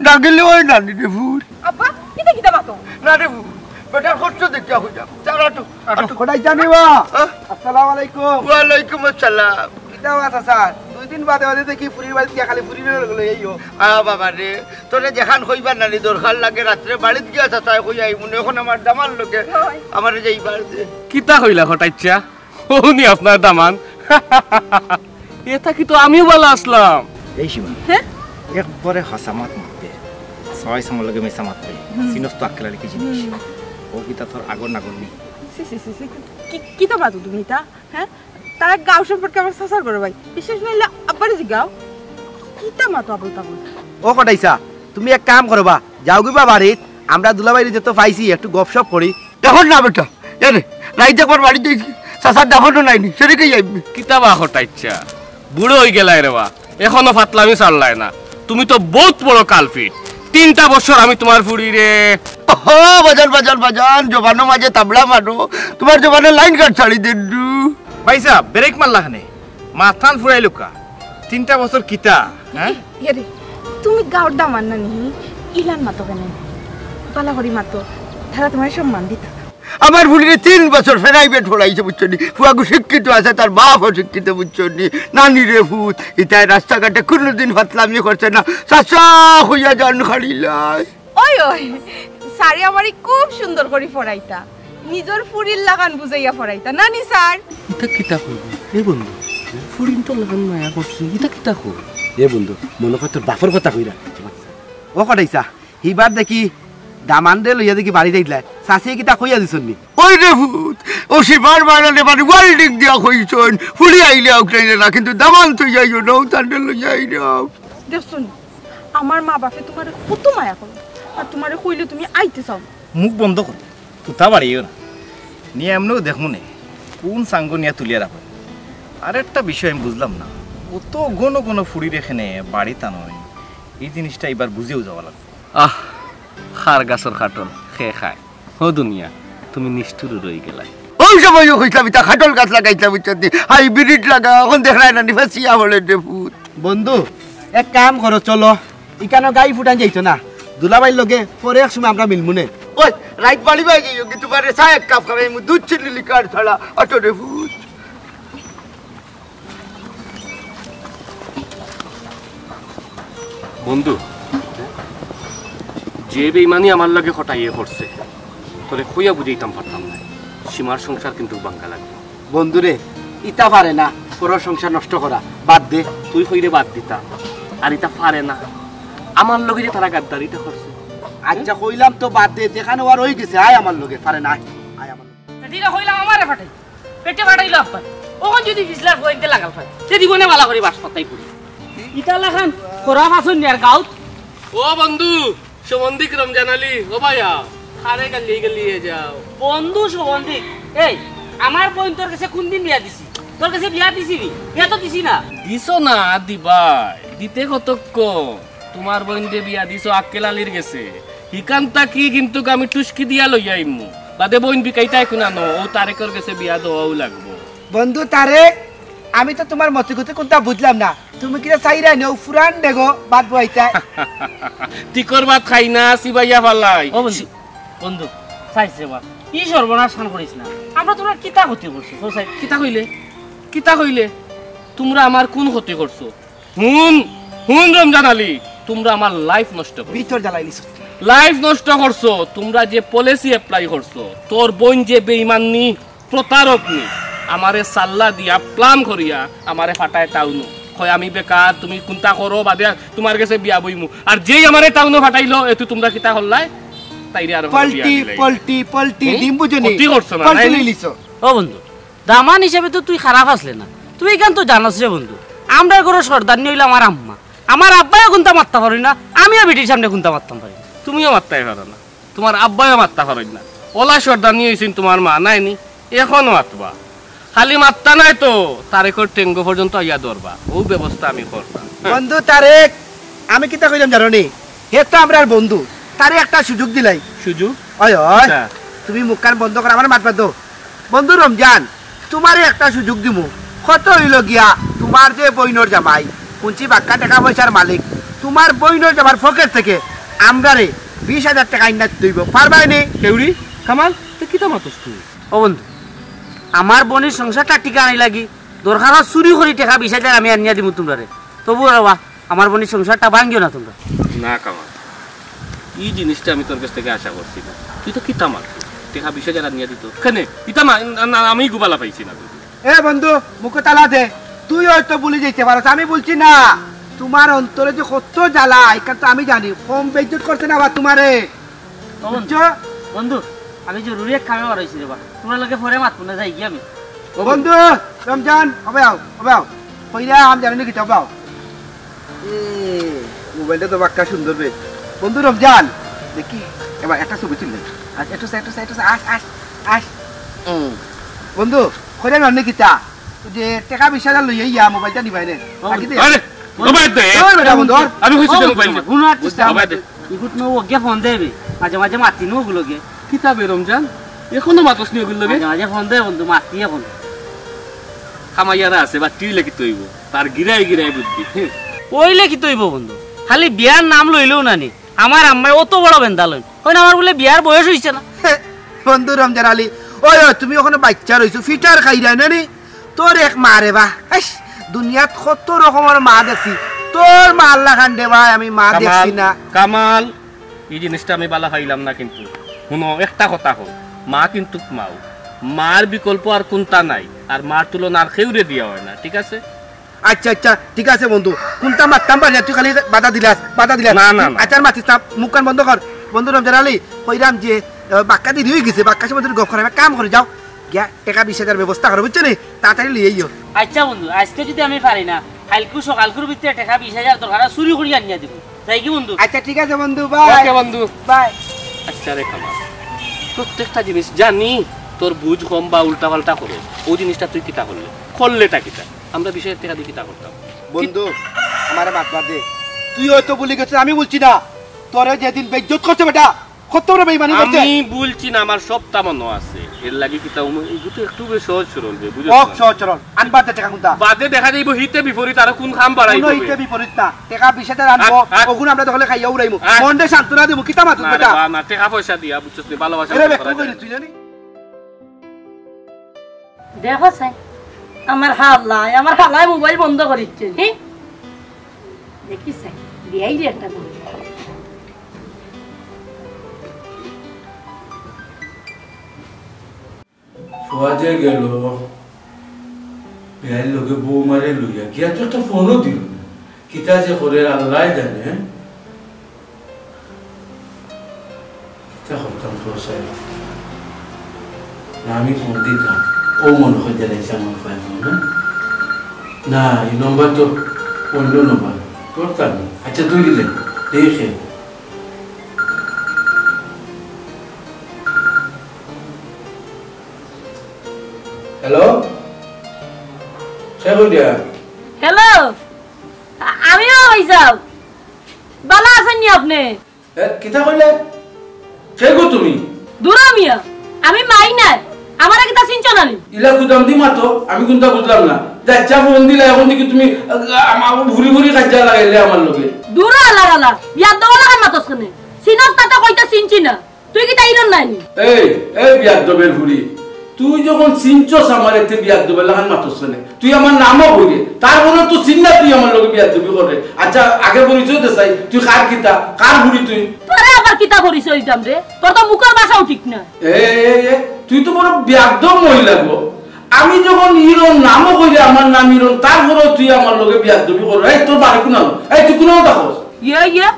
না গেলে ওই নানি রে ফুল। আব্বা, কিতা কিতা মাতো? না রে ফুল, বেটার কষ্ট দেখিয়া হই যাবো। চল আটো, আটো। কটাই জানি বা? হ্যাঁ? আসসালামু আলাইকুম। ওয়ালাইকুম আসসালাম। কিতা বা চাচা? দুই দিন বাদে বাদে দেখি ফুরির বাড়িত গিয়া খালি ফুরির লগে লই আইও। আ বাবা রে, তোরে যেখান কইবার নানি দরকার লাগে রাত্রে বাড়িত গিয়া চাচায় কই আইমু নে, এখন আমার দামার লগে হয়। আমারে যাইবার দে। কিতা কইলা কটাইচ্ছা? ও নি আপনার দামান। এ থাকি তো আমিও ভালা আছলাম। এই সীমা, হ্যাঁ? একবারে হাছা মাত মাতবে। সবাই সামর লগে মিছা মাতবে। হুম। চিনস তো আক্কেল আলী কি জিনিস। হুম। ও কিতা তোর আগর নাগর নি? ছি, ছি, ছি, ছি। কি, কিতা মাতো তুমি ইতা? হ্যাঁ? তারা গাঁও সম্পর্কে আমার চাচার ঘরর ভাই। বিশ্বাস নাইলে আব্বারে জিগাও। কিতা মাতো আবুল তাবুল? ও কটাইছা, তুমি এক কাম করবা, যাওগি বা বাড়িত, আমরা দুলাভাইরে যত পাইছি একটু গপসপ করি। এখন না বেটা, এরে, রাইত একবার বাড়িত যাইছি, চাচার দাফনও নাইনি, সেদিকে যাইবি। কিতা বা কটাইছা, বুড়া অইগেলায় রেবা, এখনো ফাতলামি ছাড়লায় না। তুমি তো বউত বড় culprit। তিনটা বছর আমি তুমার ফুড়িরে। ও বাজান, বাজান, বাজান, জবানর মাঝে তাবড়া মারো, তুমার জবানে লাইন কাট ছাড়ি দেন্ডু। ভাইসাব, ব্রেক মারলা কেনে? মাথান ফুরাইলো কা? তিনটা বছর কিতা, হ্যাঁ? এরে, তুমি গাঁওর দামান না নি? ইলান মাতো কেনে? বালা করি মাতো, তারা তুমারে সম্মান দিতা। আমার ফুড়িরে তিন বছর প্রাইভেট পড়াইছে, বুঝছো নি? ফুয়াগু শিক্ষিত আছে, তার বাপও শিক্ষিত, বুঝছো নি? নানি রে ফুত, ইতায় রাস্তাঘাটে কুনুদিন ফাতলামি করছে না। চাচা কইয়া জান খাড়িলায়। ওই, ওই, স্যারে আমারে খুব সুন্দর করি পড়াইতা, নিজর ফুড়ির লাখান বুঝাইয়া পড়াইতা, না নি স্যার? ইতা কিতা কইবো? এ বন্ধু, ফুড়িন্তর লাখান মায়া করছি, ইতা কিতা কই? এ বন্ধু, মনো কর তোর বাপর কথা কইরা। ও কটাইছা, হিবার দেখি দামানরে লইয়া দেখি বাড়ি যাইতলায়, চাচিয়ে কিতা কইয়া দিছইন নি? ওই রে ফুত, ও শিবার বাড়ালে মানে ওয়ার্ল্ডিং দিয়া কইছইন, ফুড়ি আইলে আউক নাইলে না, কিন্তু দামান তো যাইও না, তানরে লইয়া আইরাম। দেখছইন, আমার মা বাপে তুমারে কত মায়া করে, আর তুমারে কইলে তুমি আইতে চাও না। মুখ বন্ধ করো, তুতা বাড়িও না। নিয়া এমনেও দেখমু নে, কুন সাঙ্গ নিয়া তুলিয়া রাখো। আর একটা বিষয় আমি বুঝলাম না, অত ঘন ঘন ফুড়িরে কেনে বাড়িত আনইন, ই জিনিসটা এবার বুঝিয়াও যাওয়া লাগবো। আহ, খার গাছর কাটল খে খায়। হো দুনিয়া, তুমি নিষ্ঠুর রইগেলায়। ওই সময়ও কইছলাম, ইতা কাটল গাছ লাগাইছলাম, বুঝছো নি? হাইব্রিড লাগা, এখন দেখরায় না নি, ফাঁসিয়া বলে দে ফুত। বন্ধু, এক কাম করো, চলো, ইকানো গাই ফুটান যাইতো না, দুলাভাইর লগে পরে এক সময় আমরা মিলমু নে। ওই, রাইত বাড়ি বাই যাইও, কিন্তু বারে চা এক কাপ খাবে, আমি দুধ চিনি লিকার ছাড়া, অটো রে ফুত। বন্ধু, যে বেইমানি আমার লগে কটাইয়ে করছে, তোরে কইয়া বুঝাইতাম পারতাম না। সীমার সংসার কিন্তু ভাঙ্গা লাগবে। বন্ধুরে, ইতা পারে না, পরর সংসার নষ্ট করা, বাদ দে। তুই কইরে বাদ দিতা, আর ইতা পারে না। আমার লগে যে তারা গাদ্দারিটা করছে। আচ্ছা, কইলাম তো বাদ দে, যেখানে ওর হয়ে গেছে, আয় আমার লগে, পারে না, আয়, আয় আমার লগে। এদিকে কইলাম আমারে ফাটাই। পেটে ফাটাইলো আব্বা। অখন যদি ফিছলার ফুয়াইন্তে লাগাল পায়, তে জীবনে বালা করি বাস পাতাই পড়ি। ইতা লাখান খরা ফাছন নিয়ার গাউত। ও বন্ধু, সম্বন্ধিক রমজান আলী, ও ভাইয়া, খারে গালিয়ে গালিয়ে যাও। বন্ধু সম্বন্ধিক, এই, আমার বইন তোর গেছে কুনদিন বিয়া দিছি? তোর গেছে বিয়া দিছি নি? বিয়া তো দিছি না। দিছো না, দিবায়। দিতে কতক্ষণ? তুমার বইনরে বিয়া দিছো আক্কেল আলীর গেছে। হিকান থাকি কিন্তু আমি টুসকি দিয়া লইয়া আইমু। বাদে বইন বিকাইতায় কুনানো, ও তারেকর গেছে বিয়া দেওয়াও লাগবো। বন্ধু তারেক, আমি তো তুমার মতিগতি কুনতা বুঝলাম না। তুমি কিতা চাইরায় নি, ও ফুরান ডেগো ভাত বওয়াইতায়? তিকর ভাত খাই না, চিবাইয়া ফালাই। ও বন্ধু, বন্ধু, চাইছ রে বা, ই সর্বনাশ খান করিস না। আমরা তুমরার কিতা ক্ষতি করছি, কও চাই? কিতা কইলে? কিতা কইলে? তুমরা আমার কুন ক্ষতি করছো? হুন, হুন রমজান আলী, তুমরা আমার লাইফ নষ্ট করছো। ভিতর জ্বালাইলিছ। লাইফ নষ্ট করছো, তুমরা যে পলিসি অ্যাপ্লাই করছো, তোর বইন যে বেইমান নি, প্রতারক নি, আমারে সাল্লা দিয়া, প্ল্যান করিয়া, আমারে ফাটায় টাউনো। কয় আমি বেকার, তুমি কুনতা করো, বাদে তুমার গেছে বিয়া বইমু। আর যেই আমারে টাউনো ফাটাইলো, এতু তুমরা কিতা করলায়? তাইরে আরো বিয়া পল্টি, দিলায়। পল্টি, পল্টি, হুম? ডিম বুঝো নি? ক্ষতি করছো না, পল্টি নায় নি? লইলিছ। ও বন্ধু, দামান হিসাবে তো তুই খারাপ আছলে না। তুই ইখান তো জানোস রে বন্ধু, আমরার ঘরর সর্দারনি অইলা আমার আম্মা। আমার আব্বায়ও কুনতা মাততা পারইন না, আমিও বেটির সামনে কুনতা মাততাম পারি না। তুমিও মাততায় পারো না, তুমার আব্বায়ও মাততা পারইন না। অলা সর্দারনি অইছইন তুমার মা, নায় নি? অখনও মাতবা। খালি মাততা নায় তো, তারেকর টেঙ্গো পর্যন্ত আইয়া ধরবা। অউ ব্যবস্থা আমি করতাম। বন্ধু তারেক, আমি কিতা কইলাম জানো নি? হে তো আমরার বন্ধু, তারে একটা সুযোগ দিলাই। সুযোগ? অয়, অয়। আচ্ছা। তুমি মুখখান বন্ধ করো, আমারে মাতবার দেও। বন্ধু রমজান, তুমারে একটা সুযোগ দিমু। কত অইলো গিয়া, তুমার যে বইনর জামাই, হুনছি বাক্কা টেকা পয়সার মালিক, তুমার বইনর জামার পকেট থাকি আমরারে বিশ হাজার টেকা আইন্না দিতে অইবো। পারবায় নি? কেউরি, কামাল, তুই কিতা মাতস তুই? ও বন্ধু, আমার বইনর সংসারটা টিকানির লাগি দরকার অয় চুরি করি টেকা বিশ হাজার আমি আনিয়া দিমু তুমরারে। তবু রে বা, আমার বইনর সংসারটা ভাঙ্গিও না তুমরা। না কামাল, ই জিনিসটা আমি তোর গেছ থাকি আশা করছি না। তুই তো কিতা মাতস, টেকা বিশ হাজার আনিয়া দিতো। কেনে? ইতা মা-, না, না, আমি গুবালা পাইছি না। এ বন্ধু, মুখো তালা দে। তুই হয়তো ভুলি যাইতে পারস, আমি ভুলছি না। তুমার অন্তরে যে কত জ্বালা, ইখান তো আমি জানি। কম বেইজ্জত করছে না বা তুমারে। ও বন্ধু, বুঝছো? বন্ধু, আমি জরুরি এক কামে বারইছি রে বা। তুমার লগে পরে মাতমু নে, যাইগি আমি। ও বন্ধু, রমজান, অবে আও, অবে আও। কইরাম জানো নি কিতা, অবে আও। এ, মোবাইলটা তো বাক্কা সুন্দর বে। বন্ধু রমজান, দেখি, এবার একটা ছবি তুললে। আস, একটু সা, একটু সা, একটু সা, আস, আস, আস। হুম। বন্ধু, কইরাম জানো নি কিতা? ওই যে টেকা বিশ হাজার লইয়া ইয়া মোবাইলটা নিবাই রে। ও, বাকি দে। আরে, মোবাইল দে। ওই বেটা বন্ধু, আর আমি কইছি ও, দে মোবাইল দে। হুনো আর চেষ্টা মোবাইল দে। ইগুত নু ওগে ফোন দেবে। মাঝে মাঝে মাতি নু ওগুলোকে। কিতা বে রমজান? এখনো মাতস নি ওগুলোকে? মাঝে মাঝে ফোন দে বন্ধু, মাতি এখন। খামাইয়ারা আছে, বা টিউলে কিতা অইবো? তার গিরাই গিরাই বুদ্ধি। হুম। অইলে কিতা অইবো বন্ধু? খালি বিয়ার নাম লইলেও না নি। আমার আম্মায় অত বড় বেন্দা লইন। কইন আমার বুলে বিয়ার বয়স অইছে না। বন্ধু রমজান আলী, ওই, ওই, তুমি ওখানে বাচ্চা রইছো, ফিটার খাইরায় না নি? তোর এক মা রে বা। ইস, দুনিয়াত কত রকমর মা দেখছি, তোর মা আল্লাহ খান রে ভাই, আমি মা কামাল, দেখছি না। কামাল, ই জিনিসটা আমি বালা পাইলাম না কিন্তু। হুনো, একটা কথা কও, মা কিন্তু মাও, মার বিকল্প আর কুনতা নাই, আর মার তুলনা আর কেউরে দিয়া অয় না, ঠিক আছে? আচ্ছা, আচ্ছা, ঠিক আছে বন্ধু, কুনতা মাততাম পারি না, তুই খালি বাধা দিলাস, বাধা দিলাস। না, না, না। আচ্ছা, আর মাতিস না, মুখখান বন্ধ কর। বন্ধু রমজান আলী, কইরাম যে, আহ, বাক্কা দেরি অই গেছে, বাক্কা সময় ধরি গপ করাইবা, কাম করি যাও। গিয়া টেকা বিশ হাজার ব্যবস্থা করো, বুঝছো নি? তাড়াতাড়ি লই আইও। আচ্ছা বন্ধু, আজকে যদি আমি পারি না, কাইলকু সকালকুর ভিতরে টেকা বিশ হাজার দরকার, চুরি করি আনিয়া দিমু। যাই কি বন্ধু? আচ্ছা, ঠিক আছে বন্ধু, বাই। ওকে বন্ধু। বাই। আচ্ছা রে কামাল, প্রত্যেকটা জিনিস জানি তোর বুঝ কম বা উল্টাপাল্টা করে, ওই জিনিসটা তুই কিতা করলে? করলেটা কিতা? আমরা বিশ হাজার টেকা দিয়া কিতা করতাম? বন্ধু, আমারে মাফ করি দে। তুই হয়তো ভুলি গেছস, আমি ভুলছি না। তোরে যেদিন বেইজ্জত করছে বেটা, কত বড় বেইমানি করছে। আমি ভুলছি না, আমার সবটা মনো আছে। এর লাগি কিতা উম-, এগু তো একটু বেশ সহজ সরল রে, বুঝছ ও না? সহজ সরল। আনবার দে টেকা কুনতা? বাদে দেখা যাইবো হিতে বিপরীত আরো কুন কাম বাড়াইবো। কুনো হিতে বিপরীত না। টেকা বিশ হাজার আনবো, আট, আট। ওগুন আমরা দখলে খাইয়া উড়াইমু। আট। মনরে সান্ত্বনা দিমু, কিতা মাতুস না রে বেটা? বা, না, টেকা পয়সা দিয়া, বুঝছস নি, ভালোবাসা এরে মনে বেটা, করা কুন যায়। কইলি তুই জানি? দেখো চাই, আমার হালায়, আমার হালায় মোবাইল বন্ধ করিচ্ছে, হি? দেখি চাই, বিয়াই রে একটা করে। ফুয়া যে গেল, বিয়াইর লগে বউ মারে লইয়া, গিয়া তো একটা ফোনও দিল না। কিতা যে করে আল্লাহ জানে। কিতা করতাম তোর সাথে? না, আমি ফোন দিতাম। ও মনে হয় জানাইছে আমার ফোন, না? না, এই নম্বর তো অন্য নম্বর। করতাম না। আচ্ছা, তুই দিলে। দেখে। হ্যালো? কে কইরা? হ্যালো? আ-, আমিও অই যাও। বালা আছইন নি আপনে? এ, কিতা কইলে? কে গো তুমি? দুরো মিয়া, আমি মাই নায়। আমারে কিতা চিনছো না নি? ইলা কুদাম দি মাতো, আমি কুনতা বুঝলাম না। যাচ্ছা ফোন দিলা, এখন দেখি তুমি, আ, আমার ভুরি ভুরি কাজিয়া লাগাইলে আমার লগে। দুরো আলা আলা, বিয়াদ্দব লাখান মাতস কেনে? চিনস না তো কইতে চিনছি না। তুই কিতা ইরর নায় নি? এই, এই বিয়াদ্দবের ভুরি, তুই যখন চিনছস আমারে, তে বিয়াদ্দবের লাখান মাতস কেনে? তুই আমার নামও কইরে, তার মনে তো চিন না তুই আমার লগে বিয়াদ্দবি করে। আচ্ছা, আগে পরিচয় দে চাই, তুই কার কিতা, কার ভুরি তুই? তোরে আবার কিতা পরিচয় দিতাম রে? তোর তো মুখর ভাষাও ঠিক না। এ, এ, এ, তুই তো বড় বিয়াদ্দব মহিলা গো। আমি যখন ইরন নামও কইরে আমার নাম ইরন, তারপরেও তুই আমার লগে বিয়াদ্দবি করে। এই তোর বাড়ি কুনানো? এই তুই কুনানো থাকস? ইয়ে, ইয়ে,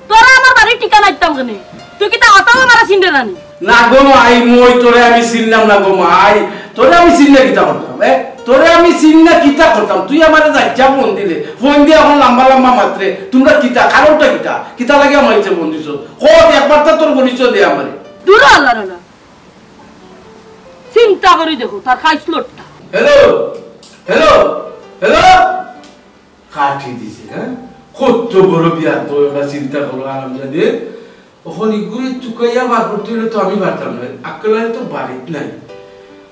তোরা আমার বাড়ির ঠিকানা দিতাম কেনে? তুই কিতা আসাম আমারে চিনরে না নি? না গো মাই, মই তোরে আমি চিনলাম না গো মাই। তোরে আমি চিনলে কিতা করতাম, এ? তোরে আমি চিনলে কিতা করতাম? তুই আমারে যাইচ্ছা ফোন দিলে। ফোন দিয়া এখন লম্বা লম্বা মাতরে। তোমরা কিতা? কারণটা কিতা? কিতা লাগি আমার ইচ্ছে ফোন দিছো? কত একবার তো তোর পরিচয় দে আমারে। দুরো আল্লাহ রে না। চিন্তা করি দেখো, তার খাইছলতটা। হ্যালো? হ্যালো? হ্যালো? কাটি দিছে, হ্যাঁ? কত বড় বিয়াদ্দব, চিন্তা করো, আরাম জানে। অখন ইগুরে তুকাইয়া বার করতে অইলে তো আমি পারতাম না। আক্কেল আলী তো বাড়িত নাই।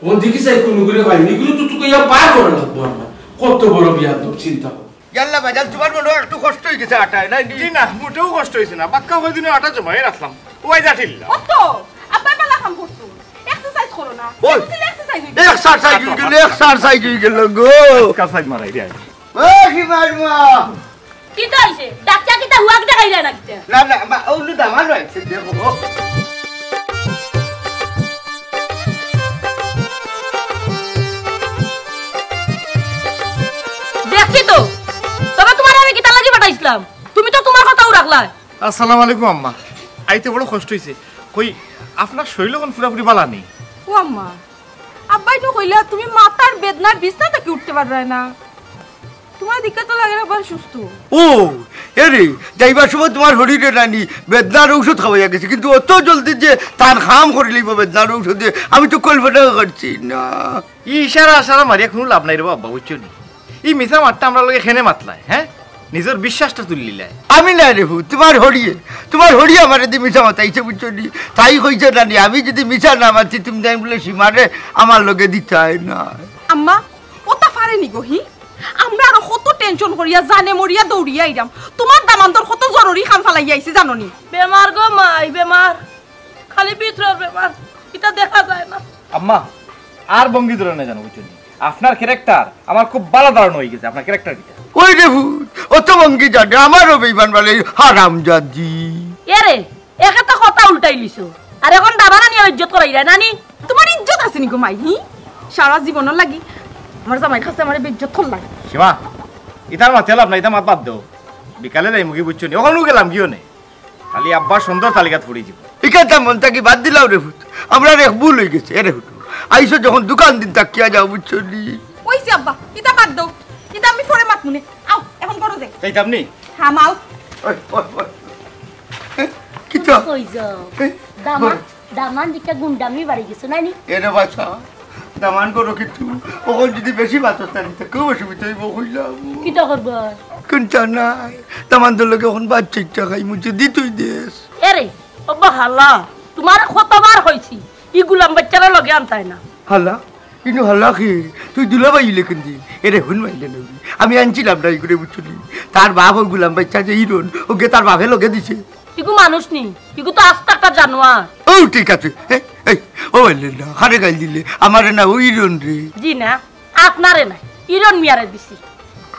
অখন দেখি চাই কুনু গুরে পাইনি, ইগুরে তো তুকাইয়া বার করা লাগবো আমার। কত বড় বিয়াদ্দব, চিন্তা করো। ইয়াল্লা ভাইজান, তোমার মনে হয় একটু কষ্ট অই গেছে আটায়, নাই নি? জি না, মোটেও কষ্ট অইছে না। বাক্কা কয়দিনর আটা জমাই রাখলাম। ওই যা ঠিল্লা। কত? আব্বায় বালা কাম করছো। এক্সারসাইজ করো না। ওই। এক্সারসাইজ অই গেল। এক্সারসাইজ অই গেল, এক্সারসাইজ অই গেল গো। এক্সারসাইজ মারাই দে। ও কি মারমা? কিতা অইছে? ডাক্তার কিতা হুয়াক দেখাইলা না কিতা? না, না, মা, ও উল্লু দামান রয়েছে, দেখো। দেখছি তো। তবে তোমারে আমি কিতার লাগি পাঠাইছিলাম? তুমি তো তোমার কথাও রাখলায়। আসসালামু আলাইকুম আম্মা। আইতে বড় কষ্ট অইছে। কই, আপনার শরীর অখন পুরাপুরি বালা নি? ও আম্মা, আব্বায় তো কইলা তুমি মাথার বেদনার বিছনা থাকি উঠতে পাররায় না। তুমার দিকে তো লাগে না বড় সুস্থ। ও, এরে, যাইবার সময় তুমার হরিরে নানি বেদনার ঔষধ খাওয়াইয়া গেছি, কিন্তু অত জলদি যে তান কাম করি লইবো বেদনার ঔষধে, আমি তো কল্পনাও করছি না। ই ইশারা আশারা মারিয়া কুনু লাভ নাই রে বা আব্বা, বুঝছো নি? ই মিছা মাতটা আমরার লগে কেনে মাতলায়, হে? নিজর বিশ্বাসটা তুলিলায়। আমি নায় রে পুত, তুমার হরিয়ে, তুমার হরিয়ে আমারে দি মিছা মাতাইছে, বুঝছো নি? তাই কইছে নানি, আমি যুদি মিছা না মাতি, তুমি তাই বুলে সীমারে আমার লগে দিতায় না। আম্মা, অতা পারে নি গো, হি? আমরা আরো কত tension করিয়া জানে মরিয়া দৌড়িয়া আইরাম। তুমার দামান্দর কত জরুরি কাম ফালাইয়া আইছি জানো নি? বেমার গো মাই, বেমার। খালি ভিতরর বেমার, ইতা দেখা যায় না। আম্মা, আর ভঙ্গি ধরো না জানো, বুঝছো নি? আপনার character আমার খুব ভালা ধারণা অই গেছে, আপনার character কিতা। ওই রে পুত, অত ভঙ্গি জানে, আমারও বেইমান বলে হারামজাদি। এরে, একে তো কথা উল্টাইলিছো। আর এখন দামান আনিয়া ইজ্জত করাইরায় নানি? তুমার ইজ্জত আছে নি গো মাই, হি? সারা জীবনর লাগি আমার জামাইর কাছে আমারে বেইজ্জত করলায়। সীমা, ইতার মাতে লাভ নাই, ইতা মাত বাদ দেও। বিকালে যাইমুগি বুঝছো নি? অখনউ গেলামগি অনে। খালি আব্বার সুন্দর তালিকাত পড়ি যিবো। ইখানতা মন থাকি বাদ দিলাও রে পুত। আমরার এক ভুল অই গেছে, এরে পুত। আইছো যখন দুখান দিন থাকিয়া যাও, বুঝছো নি? অইছে আব্বা, ইতা বাদ দেও। ইতা আমি পরে মাতমুনে। আও, এখন ঘরো যাই। যাইতাম নি? হামাও। ওই, ওই, ওই। এ, কিতা? কই যাও? এ, দামান, বল। দামান দিকে গুন্ডামি বাড়ি গেছে, নানি? এরে বাছা, দামান করো কিন্তু, অখন যুদি বেশি বাতাস টানি, তে খুব অসুবিধা অইবো, কইলাম। কিতা করবা? কুন্তা নাই, দামান্দর লগে অখন বাচ্চা ইচ্ছা খাই, মুছে দি তুই দেস। এরে, ওবা হালা, তুমারে কতবার কইছি, ই গুলাম বাইচ্চারে লগে আনতায় না। হালা? ইনো হালা কি? তুই দুলাভাই অইলে কুনদিন? এরে হুন মাইলে নবী। আমি আনছিলাম না ইগুরে বুঝছনি। তার বাপ অউ গুলাম বাইচ্চা যে ইরন, অগে তার বাপে লগে দিছে। ইগু মানুষ নি, ইগু তো আস্তা একটা জানোয়ার। ও ঠিক আছে। এই, এই, ও মাইলে না, কারে গাইল দিলে? আমারে না, অউ ইরনরে। জি না, আপনারে নায়, ইরন মিয়ারে দিছি।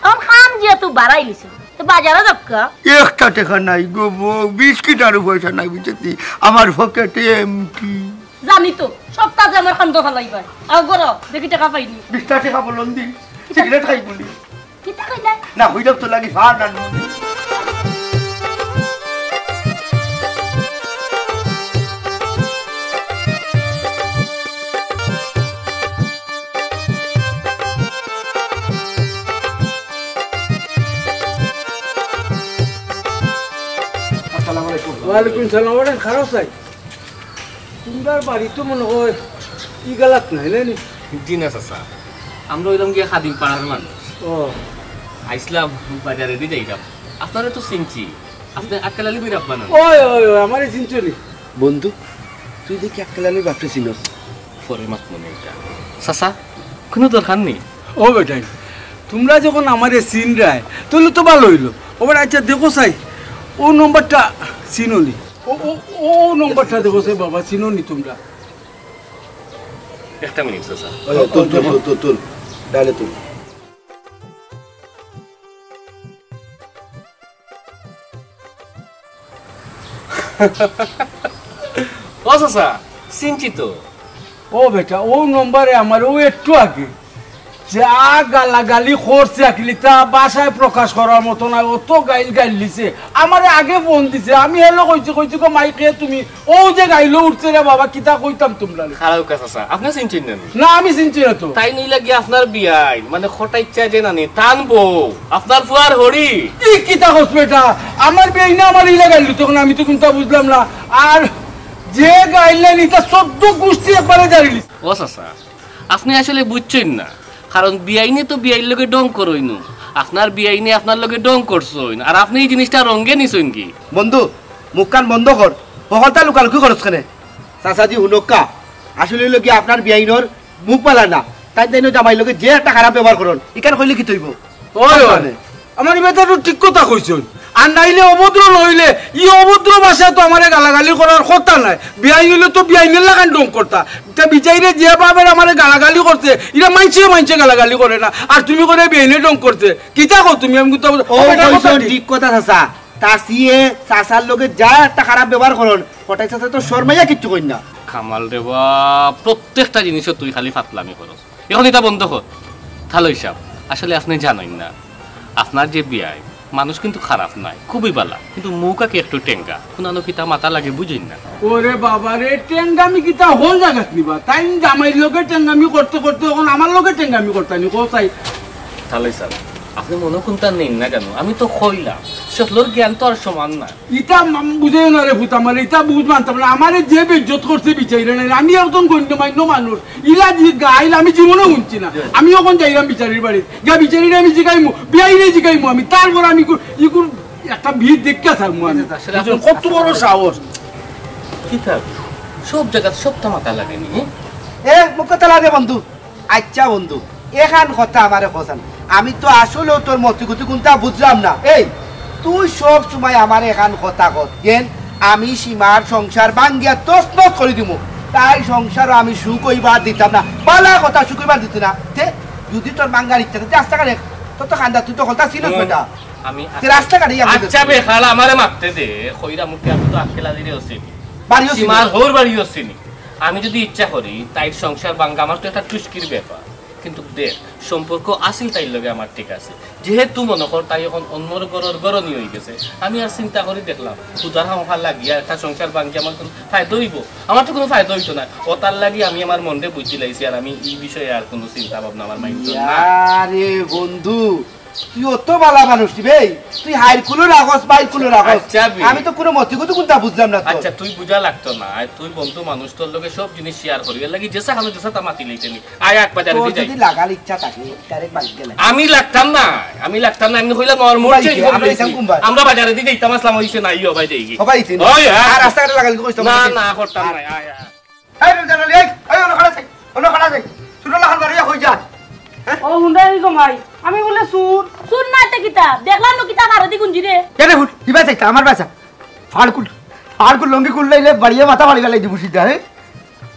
অখন কাম যেহেতু বাড়াইলিছে, তে বাজারো যাউক্কা। একটা টেকা নাই গো বউ, বিস্কিট আরও পয়সা নাই বুঝছনি। আমার পকেট empty। জানি তো, সপ্তাহ যে আমার কান্দো ফালাইবায়। আও গরো, দেখি টেকা পাইনি। বিশটা টেকা বলন দি, সিগারেট খাই বুলি। কিতা কইলা? না, হইল তো লাগি ফার না। আসসালামু আলাইকুম। ওয়ালাইকুম সালাম। ওরে খারাপ চাই। তুমরার বাড়ি তো মনে হয় ই গালাত নাই, নানি? জি না চাচা, আমরা অইলাম গিয়া খাদিম পাড়ার মানুষ। ও। আইছলাম বাজারেদি যাইরাম। আপনারে তো চিনছি, আপনে আক্কেল আলী ভাইর আব্বা না? ওই, ওই, ওই, আমারে চিনছো নি? বন্ধু, তুই দেখি আক্কেল আলীর বাপরে চিনস? পরে মাতমুনে ইতা। চাচা, কুনু দরকার নি? ও বেটাইন, তুমরা যখন আমারে চিনরায়, তাইলে তো ভালা অইলো। ও বেটা, আচ্ছা দেখো চাই, অউ নম্বরটা চিনো নি? ও, ও, অউ নম্বরটা দেখো চাই বাবা, চিনো নি তুমরা? একটা মিনিট, চাচা। ওই, তুল, তুল, তুল, তুল, তুল। ডায়ালে তুল। ও চাচা, চিনছি তো। ও বেটা, অউ নম্বরে আমারে অউ একটু আগে যা গালাগালি করছে, আকিলিতা ভাষায় প্রকাশ করার মতো নায়, অত গাইল গাইল দিছে। আমারে আগে ফোন দিছে, আমি হেলো কইছি, কইছি গো মাইকে তুমি, অউ যে গাইলো উঠছে রে বাবা, কিতা কইতাম তুমরারে। খারাপ কাজ আছে, আপনে চিনছেন না নি? না, আমি চিনছি না তো। তাইন অইলা গিয়া আপনার বিয়াইন, মানে কটাইচ্ছা যে নানি, তান বউ, আপনার ফুয়ার হড়ি। ই কিতা কস বেটা, আমার বিয়াইনে আমারে ইলা গাইলো, তখন আমি তো কুন্তা বুঝলাম না। আর যে গাইল নানি, তার চৌদ্দ গুষ্টি একবারে জারিলিছে। ও চাচা, আপনে আসলে বুঝছইন না, কারণ বিয়াইনে তো বিয়াইর লগে ঢং করইন নু। আপনার বিয়াইনে আপনার লগে ঢং করছইন, আর আপনে ই জিনিসটা রঙ্গে নিছইন কি? বন্ধু, মুখখান বন্ধ কর, হকলতা লুকালুকি করস কেনে? চাচাজি হুনউক্কা, আসলে অইলো গিয়া আপনার বিয়াইনর মুখ ভালা না, তাইন তাইনর জামাইর লগে যে একটা খারাপ ব্যবহার করইন, ইখান কইলে কিতা অইবো? ওই, ওই। আমার ই বেটায় তো ঠিক কথা কইছইন। আর নাইলে অভদ্র নাইলে, ই অভদ্র ভাষায় তো আমারে গালাগালি করার কথা নায়। বিয়াইন অইলে তো বিয়াইনর লাখান ঢং করতা। তে বিয়াইনে যে ভাবে আমারে গালাগালি করছে, ইটা মাইনষে মাইনষে গালাগালি করে না। আর তুমি কইরায় বিয়াইনে ঢং করছে। কিতা কও তুমি? আমি কিন্তু ও ও বেটা কইছইন কথা ঠিক। ঠিক কথা চাচা। তার সিয়ে চাচার লগে যা একটা খারাপ ব্যবহার করইন, কটাই চাচা তো শরমাইয়া কিচ্ছু কইন না। কামাল রে বা, প্রত্যেকটা জিনিসও তুই খালি ফাতলামি করস। এখন ইটা বন্ধ কর। থালই সাব, আসলে আপনে জানইন না, আপনার যে বিয়াই মানুষ কিন্তু খারাপ নায়, খুবই বালা, কিন্তু মুখ আকি একটু টেঙ্গা। কুনানো কিতা মাতা লাগে বুঝইন না। ওরে বাবা রে, টেঙ্গামি কিতা হল জাগাত নিবা? তাইন জামাইর লগে টেঙ্গামি করতে করতে অখন আমার লগে টেঙ্গামি করতা নি, কও চাই। তাহলে স্যার, আপনে মনো কুনতা নেইন না কেনে? আমি তো কইলাম, সকলর জ্ঞান তো আর সমান না। ইতা মাম-, বুঝাইও না রে পুত আমার, ইতা বুঝ মানতাম না। আমারে যে বেইজ্জত করছে বিচাইরে নাই, আমি একজন গণ্যমান্য মানুষ। ইলা যে গাইল আমি জীবনেও হুনছি না। আমি অখন যাইরাম বিচারির বাড়িত, গিয়া বিচারিরে আমি জিগাইমু, বিয়াইরে জিগাইমু আমি, তারপর আমি ইগু-, ইগুর একটা ভিত দেখিয়া ছাড়মু আমি। আসলে আপনি কত বড় সাহস! কিতা? সব জাগাত সবতা মাতা লাগে নি, হ্যাঁ? এ, মুখ তালা দে বন্ধু। আচ্ছা বন্ধু, এখান কথা আমারে কছান। আমি তো আসলেও তোর মতিগতি কুনতা বুঝলাম না। এই, তুই সব সময় আমারে এখান কথা কস, যেন আমি সীমার সংসার ভাঙ্গিয়া তছনছ করি দিমু। তাইর সংসারও আমি সুখ অইবার দিতাম না। বালা কথা সুখ অইবার দিতি না। তে, যদি তোর ভাঙ্গার ইচ্ছা থাকে, আস্তা করে, তোর তো খান্দা, তুই তো কথা ছিলস হুম। বেটা। আমি তে রাস্তাঘাটে ইয়া আচ্ছা করতে বে, খালা আমারে মারতে দে, কইরা মুখে আমি তো আক্কেল আলীরে আছি। বাড়িও চিনি। সীমার হউর বাড়িও চিনি। আমি যদি ইচ্ছা করি, তাইর সংসার ভাঙ্গা আমার তো একটা টুস্কির ব্যাপার। কিন্তু দেখ, সম্পর্ক আছিল তাইর লগে আমার ঠিক আছে। যেহেতু মনো কর তাই অখন অন্যর ঘরর ঘরনি অইগেছে, আমি আর চিন্তা করি দেখলাম, হুদার খামোখা লাগিয়া একটা সংসার ভাঙ্গিয়া আমার কুনু ফায়দা অইবো? আমার তো কুনু ফায়দা অইতো না। অতার লাগি আমি আমার মনরে বুঝ দিলাইছি, আর আমি ই বিষয়ে আর কুনু চিন্তা ভাবনা আমার মাইন্ডো না। আরে বন্ধু, তুই অত বালা মানুষ রে বে, তুই হাইর কুলো রাখস, বাইর কুলো রাখস। আচ্ছা বে। আমি তো কুনু মতিগতি কুনতা বুঝলাম না তো। আচ্ছা, তুই বুঝা লাগতো না, আর তুই বন্ধু মানুষ, তোর লগে সব জিনিস শেয়ার করি, এর লাগি যেসা খানো যেসা তা মাতি লইতে নি। আয়, এক বাজারে তোর দি যাই। যদি লাগার ইচ্ছা থাকে, ডাইরেক্ট বাড়ি গেলে। আমি লাগতাম না, আমি লাগতাম না, এমনি কইলাম আমার মুড ভাই, চেঞ্জ করি আমরা লইছি। যাইতাম কোন বার? আমরা বাজারে দি যাইতাম, আসলাম, অইছে না, ইয়ো ভাই, দেই কি? ও ভাই, তিন ওই, হ্যাঁ। আর রাস্তাঘাটে লাগালি কইতাম না, না। না, করতাম না, আয়, আয়। এই রমজান আলী, এই, এই, অনো খাড়া যাই, অনো খাড়া যাই। ছোট লাখান বাড়িয়া কই যাস? ও হুন্ডা এই গো ভাই, আমি বলে চুর। চুর না তে কিতা? দেখলাম না কিতা বারো দি গুঞ্জি রে। কেন হুন? কি বাঁচাইতা? আমার বাঁচা। ফাড়কুল, ফাড়কুল লঙ্গি কুল লাইলে বাড়িয়ে মাথা ফাড়ি ফেলাই দিব সিধা, হ্যাঁ?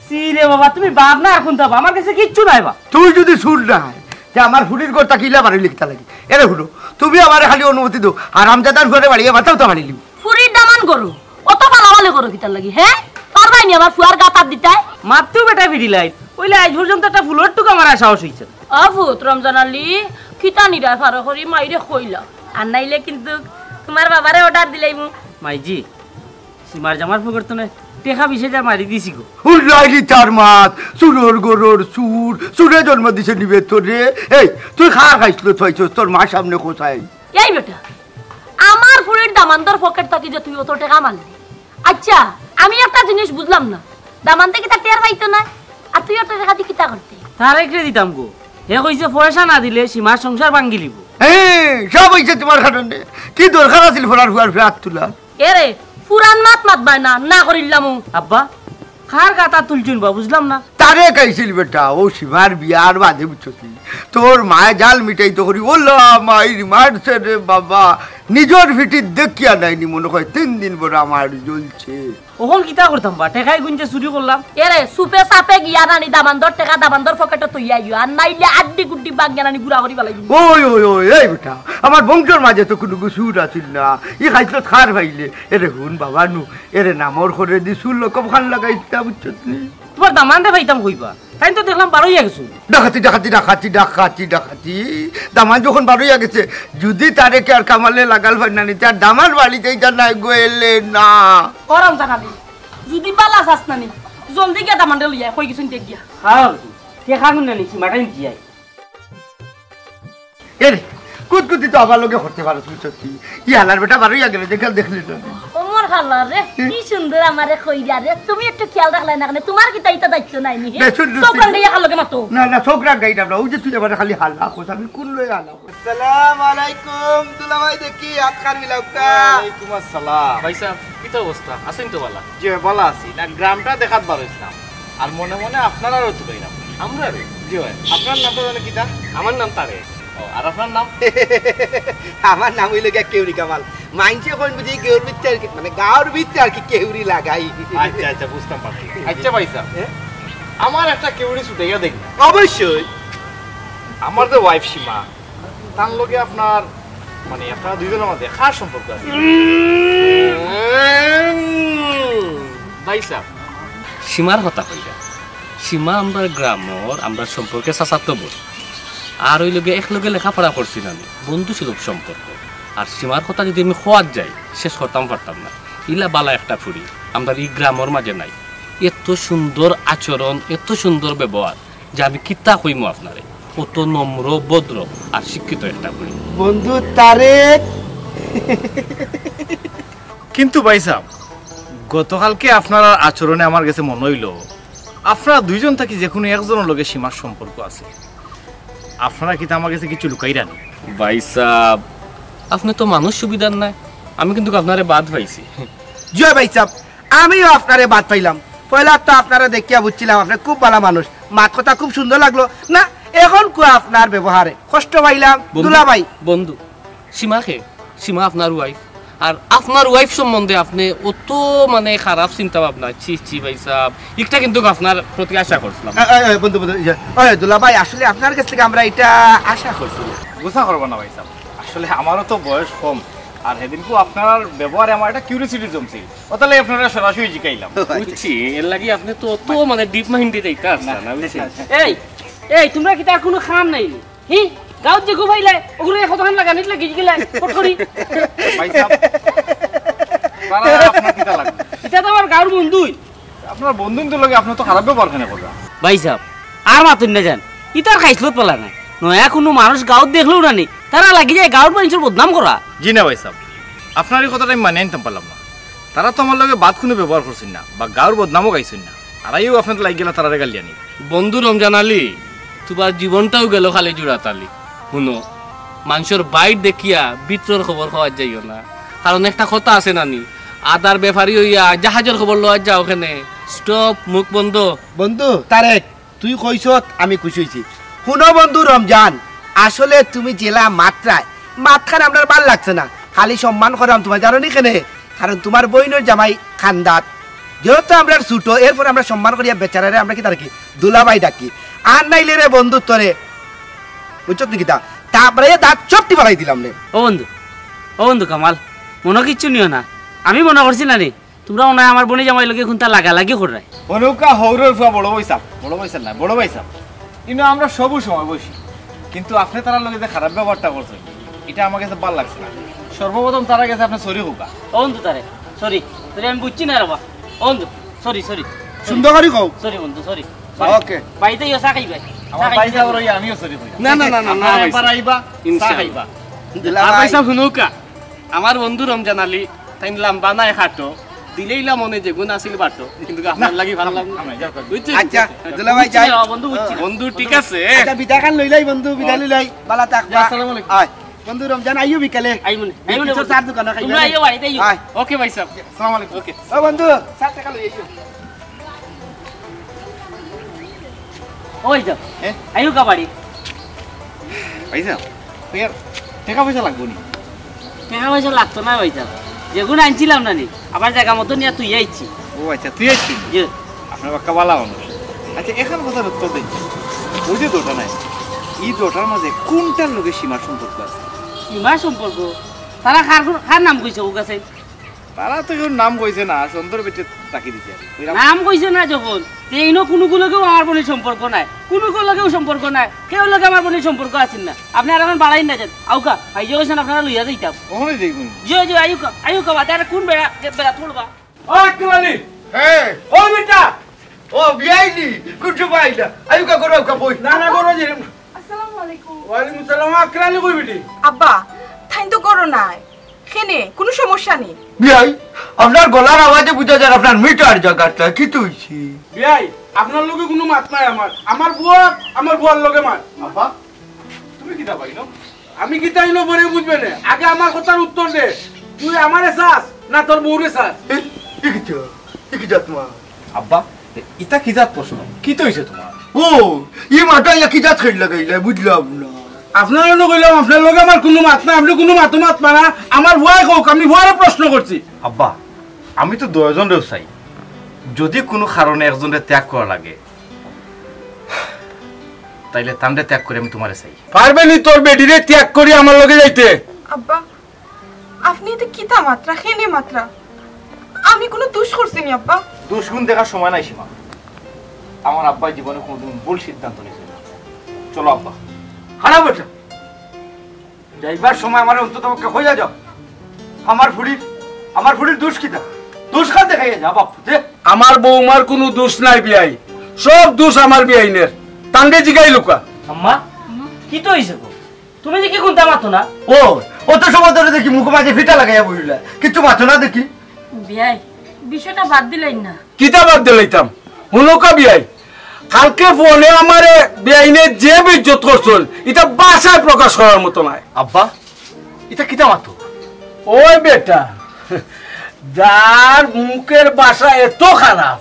সি রে বাবা, তুমি বাপ না আর কোনটা বাপ? আমার কাছে কিচ্ছু নাই বাপ। তুই যদি চুর না হয়, তে আমার ফুড়ির ঘর তাকিলা বাড়ি লিখতা লাগি। এরে হুনো, তুমি আমারে খালি অনুমতি দেও, হারামজাদার ঘরে বাড়িয়ে মাথাও তো ফাড়ি লিব। ফুড়ির দামান গরু, অত ফালাফালি করো কিতার লাগি, হ্যাঁ? পারবাই নি আমার ফুয়ার গাতাত দিতায়? মাততেও বেটা ফিরিলাই, ওইলে আজ পর্যন্ত একটা ফুলর টুক আমার সাহস হইছে না। ও ফুত রমজান আলী, কিতা নিরায় ফারো করি মাইরে কইলা। আর নাইলে কিন্তু তোমার বাবারে অর্ডার দিলাইমু। মাইজি, সীমার জামার পকেট তো টেকা বিশ হাজার মারি দিছি গো। উল্লাইলি তার মাত, চুরর গরুর চুর, চুরে জন্ম দিছে নিবে তোরে। এই, তুই খার খাইছিল থইছস, তোর মা সামনে কোথায়? এই বেটা, আমার ফুড়ির দামান্দর পকেট থাকি যে তুই অত টেকা মারলি। আচ্ছা, আমি একটা জিনিস বুঝলাম না, দামান্দে কিতা টের পাইতো না? আর তুই অত টেকা দি কিতা করতে? তারেকরে দিতাম গো, হে কইছে পয়সা না দিলে সীমার সংসার ভাঙ্গি লিব। হ্যাঁ, সব হইছে তোমার কারণে। কি দরকার আছিল ফোরার ফুয়ার ফিরাত তুলার? এরে, পুরান মাত মাতবায় না, না করিলামু। আব্বা, কার গাতা তুলছুন বা, বুঝলাম না। তারেক আইছিল বেটা, ও সীমার বিয়ার বাদে বুঝছস নি? তোর মায় জাল মিটাইতো করি, ওলা মাইর মারছে রে বাবা, নিজর ফিটিত দেখিয়া নাইনি মনে হয়, তিন দিন বড় আমার জ্বলছে। অখন কিতা করতাম বা, টেকাই গুঞ্জে চুরি করলাম। এরে, সুপে সাপে গিয়া নানি দামান্দর টেকা দামান্দর পকেটো থইয়া আইও, আর নাইলে আড্ডি গুড্ডি বাঙ্গা নানি গুড়া করি ফালাই দিমু। ওই, ওই, ওই, এই বেটা, আমার বংশর মাঝে তো কুনু গুসুর আছিল না, ই খাইছলত খার পাইলে। এরে হুন বাবা নু, এরে নামর করে দি চুর লকব খান লাগাইতা, বুঝছত নি? তোমার দামান্দে পাইতাম কইবা, তাইন তো দেখলাম বারইয়া গেছইন। ডাকাতি, ডাকাতি, ডাকাতি, ডাকাতি, ডাকাতি। দামান যখন বারইয়া গেছে, যদি তারেকে আর কামালে লাগাল পায় না নিতে, আর দামান বাড়িতে এটা নাই গো, এলে না। ও রমজান আলী, যদি বালা চাস না নি, জলদি গিয়া দামানরে লইয়া আয়, কই গেছইন দেখ গিয়া। খাও, কে খাগুন না নিছি, মাঠাইন কি আই? এরে, কুতকুতি তো আমার লগে করতে পারো তুমি সত্যি। ই হালার বেটা বারইয়া গেলে, দেখলে, দেখলে না। ওমর হালার রে, কি সুন্দর আমারে কইরা রে। তুমি একটু খেয়াল রাখলাই না কেনে? তোমার কিতা ইতা দায়িত্ব নাই নি, হে? না, শুন, শুন, চোখ শুন। রাঙাইয়া কার লগে মাতো? না, না, চোখ রাঙাইতাম না। ওই যে তুই আমারে খালি হালা কস, আমি কোন লয়ে হালা কস? আসসালামু আলাইকুম, দুলাভাই দেখি, হাত খান মিলাউক্কা। ওয়ালাইকুম আসসালাম। ভাই সাহেব, কিতা অবস্থা? আছেন তো বালা? জি, বালা আছি। না, গ্রামটা দেখাত বার হইছিলাম। আর মনে মনে আপনারারও তো কইলাম। আমরারে? জি ভাই। আপনার নামটা জানি কিতা? আমার নাম তারেক। ও, আর আপনার নাম? আমার নাম হইল গিয়া কেউরি কামাল। মাইনষে কইন বুঝি কেউর ভিতরে আর কি, মানে গাঁওর ভিতরে আর কি কেউরি লাগাই। আচ্ছা, আচ্ছা, বুঝতাম পারছি। আচ্ছা ভাই সাহেব, হ্যাঁ? আমার একটা কেউরি ছুটাইয়া দেখ না। অবশ্যই। আমার যে ওয়াইফ সীমা, তার লগে আপনার, মানে, আপনারা দুইজনের মধ্যে কার সম্পর্ক আছে? উম, ভাই সাহেব। সীমার কথা কইরা। সীমা আমরার গ্রামর, আমরার সম্পর্কে চাচাতো বোন। আর ওই লগে এক লগে লেখাপড়া করছি না আমি, বন্ধু সুলভ সম্পর্ক। আর সীমার কথা যদি আমি কওয়াত যাই, শেষ করতাম পারতাম না। ইলা বালা একটা ফুড়ি আমরার ই গ্রামর মাঝে নাই। এত সুন্দর আচরণ, এত সুন্দর ব্যবহার, যে আমি কিতা কইমু আপনারে। অত নম্র, ভদ্র আর শিক্ষিত একটা ফুড়ি। বন্ধু তারেক। কিন্তু ভাইসাব, গতকালকে আপনারার আচরণে আমার গেছে মনো অইলো, আপনারা দুইজন থাকি যেকুনু একজনর লগে সীমার সম্পর্ক আছে। আপনারা কিতা আমার গেছে কিছু লুকাইরা নি? ভাইসাব, আপনে তো মানুষ সুবিধার নায়, আমি কিন্তু আপনারে বাদ পাইছি। জি অয় ভাইসাব, আমিও আপনারে বাদ পাইলাম। পয়লা তো আপনারে দেখিয়া বুঝছিলাম আপনে খুব বালা মানুষ, মাত-কথা খুব সুন্দর লাগলো। না, এখন কু আপনার ব্যবহারে কষ্ট পাইলাম, বন্ধু, দুলাভাই। বন্ধু, সীমা কে? সীমা আপনার wife। আর আপনার wife সম্বন্ধে আপনে অত মানে খারাপ চিন্তা ভাবনা, ছি ছি ভাইসাব, ইটা কিন্তু আপনার প্রতি আশা করছিলাম। এ, এ, এ, বন্ধু, বন্ধু, ইয়ে, ওই দুলাভাই, আসলে আপনার গেছ থাকি আমরা ইটা আশা করছি না। গুসা করবা না ভাইসাব, আসলে আমারও তো বয়স কম, আর হেদিনকু আপনার ব্যবহারে আমার একটা curiosity জমছিল, অতার লাগি আপনারে সরাসরি জিকাইলাম। বুঝছি, এরলাগি আপনে তো অত মানে deep minded একটা আছলা না, বুঝছি। এই, এই, তুমরার কিতা কুনু কাম নাই নি? হি, গাউত যেগু পাইলায়, অগুরে কতখান লাগানিত লাগি গেলায়, ফট করি। ভাইসাব, তারা আপনার কিতা লাগবো? ইটা তো আমার গাউর বন্ধুই। আপনার বন্ধুর লগে আপনে তো খারাপ ব্যবহার কেনে কররা? ভাইসাব, আর মাতইন না যান, ইতার খাইছলত পালা নাই। নয়া কুনু মানুষ গাউত দেখলেউ না নি, তারা লাগি যায় গাউর মানষর বদনাম করা। জি না ভাইসাব, আপনার ই কথাটা আমি মানিয়া নিতাম পারলাম না। তারা তো আমার লগে বাদ কুনু ব্যবহার করছইন না, বা গাউর বদনামও গাইছইন না। আর আইয়াউ আপনার লাগি গেলা তারারে গালিয়া নি। বন্ধু রমজান আলী, তুমার জীবনটাউ গেল খালি জুড়াতালি। হুনো, মানষর বাইর দেখিয়া ভিতরর খবর কওয়াত যাইও না, কারণ একটা কথা আছে না নি, আদার বেপারি অইয়া জাহাজর খবর লওয়াত যাও কেনে। Stop, মুখ বন্ধ। বন্ধু তারেক, তুই কইছত আমি খুশি অইছি। হুনো বন্ধু রমজান, আসলে তুমি যেলা মাতরায়, মাতখান আমরার ভালা লাগছে না। খালি সম্মান কররাম তুমার, জানো নি কেনে? কারণ তুমার বইনর জামাই খান্দাত। যেহেতু আমরার ছুটো, এরপর আমরা সম্মান করিয়া বেচারারে আমরা কিতা ডাকি? দুলাভাই ডাকি। আর নাইলে রে বন্ধু তোরে, বুঝছত নি কিতা? তারপরে দাঁত চপটি ফালাই দিলাম রে। ও বন্ধু, ও বন্ধু কামাল, মনো কিচ্ছু নিও না। আমি মনো করছি না নি, তুমরা মনো অয় আমার বইনর জামাইর লগে কুনতা লাগালাগি কররায়। অনৌকা হউরর ফুয়া বড় ভাইসাব, বড় ভাইসাব না, বড় ভাইসাব। ইনো আমরা সবু সময় বইছি, কিন্তু আপনে তারার লগে যে খারাপ ব্যবহারটা করছইন, ইটা আমার গেছে ভালা লাগছে না। সর্বপ্রথম তারার গেছে আপনে sorry কউক্কা। ও বন্ধু তারেক, sorry, sorry, আমি বুঝছি না রে বা। ও বন্ধু, sorry, sorry। সুন্দর করি কও। Sorry বন্ধু, sorry। OK। বাড়িত আইও, চা খাইবায়। আমার ভাইসাব অইয়া আমিও sorry কইলাম। না, না, না, না, না, আপনারা ভাইসাব। একবার আইবা, চা ইনশাআল্লাহ। খাইবা। আর ভাইসাব হুনউক্কা, আমার বন্ধু রমজান আলী, তাইন লাম্বা নায় খাটো, দিলেইলা মনে যেগুন আছিল বাটো, কিন্তু আপনার লাগি পারলাম না। না, না, যাও, যাও। বুঝছেন? আচ্ছা, দুলাভাই বুঝছি যাই। না, বন্ধু বুঝছি না। বন্ধু ঠিক আছে। আচ্ছা, বিদায়খান লইলাই বন্ধু, বিদায় লইলাই, বালা থাকবা। আসসালামু আলাইকুম। আয়, বন্ধু রমজান, আইও বিকালে। আইমুনে, আইমুনে। চা দোকানো খাইবা। তুমরা আইও, বাড়িত আইও। আয়। OK ভাইসাব। আসসালামু আলাইকুম। OK। ও বন্ধু, চা টাকা লই আইও। ওই যাও। হ্যাঁ? আইও কা বাড়ি। ভাইসাব, ইয়ার টেকা পয়সা লাগবো নি? টেকা পয়সা লাগতো না ভাইসাব, যেগুন আনছিলাম না নি, আবার জাগা মতো নিয়া থুইয়া আইছি। ও আচ্ছা, থুইয়া আইছি? জি। আপনে বাক্কা বালা মানুষ। আচ্ছা, এখান কথার উত্তর দেইন। ওই যে দুটা নাই, ই দুটার মাঝে কুনটার লগে সীমার সম্পর্ক আছে? সীমার সম্পর্ক? তারা কার, কার নাম কইছে ও গেছে? তারা তো কেউর নাম কইছে না, সুন্দর বেটে তাকি দিছে আর কি। নাম কইছে না যখন, তে ইনো কুনুগুর লগেউ আমার বইনর সম্পর্ক নাই, কুনুগুর লগেউ সম্পর্ক নাই, কেউর লগে আমার বইনর সম্পর্ক আছিল না। আপনে আর অখন বাড়াইন না যান, আউক্কা, ভাই যে কইছইন আপনারে লইয়া যাইতাম। অখনই যাইবো নি? জি, জি, আউক্কা, আউক্কা, বাদে আর কুন বেড়া, যে বেড়া তুলবা? ও আক্কেল আলী! হ্যাঁ। ও বেটা! ও বিয়াইনি, কুন সময় আইলা? আউক্কা, ঘরো আউক্কা, বই। না, না, ঘরো যাই। আসসালামু আলাইকুম। ওয়ালাইকুম সালাম, আক্কেল আলী কই বেটি? আব্বা, তাইন তো ঘরো নাই। কেনে, কুনু সমস্যা নি? বিয়াই, আপনার গলার আওয়াজে বুঝা যার আপনার মিটার জাগারটা। কিতা অইছে? বিয়াই, আপনার লগে কুনু মাত নাই আমার। আমার ফুয়া, আমার ফুয়ার লগে মাত। আব্বা, তুমি কিতা কইনো? আমি কিতা কইনো পরে বুঝবে নে। আগে আমার কথার উত্তর দে। তুই আমারে চাস না তোর বউরে চাস? এ, এ কিতা? এ কি জাত মাত? আব্বা, ইতা কি জাত প্রশ্ন? কিতা অইছে তুমার? ও, ই মাতটা ইয়া কি জাত খেল লাগাইলা, বুঝলাম না। আপনারে নু কইলাম, আপনার লগে আমার কুনু মাত নাই, আপনে কুনু মাতো মাতবা না। আমার ফুয়ায় কউক, আমি ফুয়ারে প্রশ্ন করছি। আব্বা, আমি তো দুইজনরেউ চাই। যদি কুনু কারণে একজনরে ত্যাগ করা লাগে, তাইলে তানরে ত্যাগ করি আমি তুমারে চাই। পারবে নি তোর বেটিরে ত্যাগ করি আমার লগে যাইতে? আব্বা, আপনে ইতা কিতা মাতরা, কেনে মাতরা? আমি কুনু দুষ করছি নি আব্বা। দুষ গুণ দেখার সময় নাই সীমা। আমার আব্বায় জীবনে কুনুদিন ভুল সিদ্ধান্ত নিছে না। চলো আব্বা। খারাপ হয়েছে। যাইবার সময় আমারে অন্তত পক্ষে কইয়া যাও, আমার ফুড়ির, আমার ফুড়ির দোষ কিতা? দোষ খান দেখাইয়া যা বাপ, দে। আমার বৌমার কুনু দোষ নাই বিয়াই, সব দোষ আমার বিয়াইনের। তানরে জিগাইলউক্কা। আম্মা, কিতা অইছে গো? তুমি দেখি কুন্তা মাতো না। ও, অত সময় ধরে দেখি মুখো মাঝে ফিটা লাগাইয়া বইলা, কিচ্ছু মাতো না দেখি। বিয়াই, বিষয়টা বাদ দিলাইন না। কিতা বাদ দিলাইতাম? হুনউক্কা বিয়াই, কালকে ফোনে আমারে বিয়াইনে যে বেইজ্জত করছইন, ইটা ভাষায় প্রকাশ করার মতো নায়। আব্বা, ইটা কিতা মাতো? ওই বেটা, যার মুখের ভাষা এত খারাপ,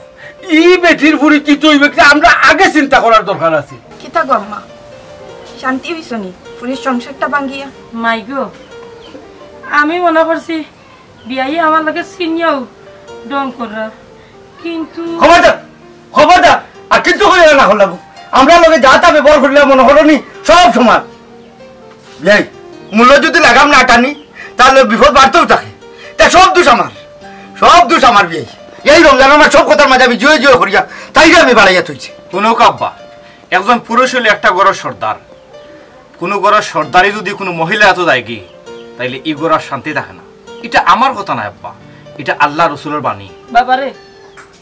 ই বেটির ফুড়ি কিতা অইবে, কিতা আমরা আগে চিন্তা করার দরকার আছে। কিতা গো আম্মা, শান্তি অইছো নি? ফুড়ির সংসারটা ভাঙ্গিয়া? মাই গো, আমি মনে করছি বিয়াইয়ে আমার লগে চিনিয়াও ঢং কররা, কিন্তু খবরদার, খবরদার, আর কিচ্ছু করিও না, খোলাবো। আমরা লগে যা তা ব্যবহার করিলা মনে করো নি, সব সমান। বিয়াই, মূল্য যদি লাগাম না টানি, তাহলে বিপদ বাড়তেও থাকে। তা সব দোষ আমার, সব দোষ আমার বিয়াই। এই রমজান আমার সব কথার মাঝে আমি জুয়ে জুয়ে করিয়া, তাইরে আমি বাড়াইয়া থইছি। হুনউক্কা আব্বা, একজন পুরুষ অইলে একটা ঘরর সর্দার, কুনু ঘরর সর্দারি যদি কুনু মহিলা এত যায়গি, তাইলে ই ঘরর শান্তি থাকে না। ইটা আমার কথা নায় আব্বা, ইটা আল্লাহ রসুলর বাণী। বাবারে,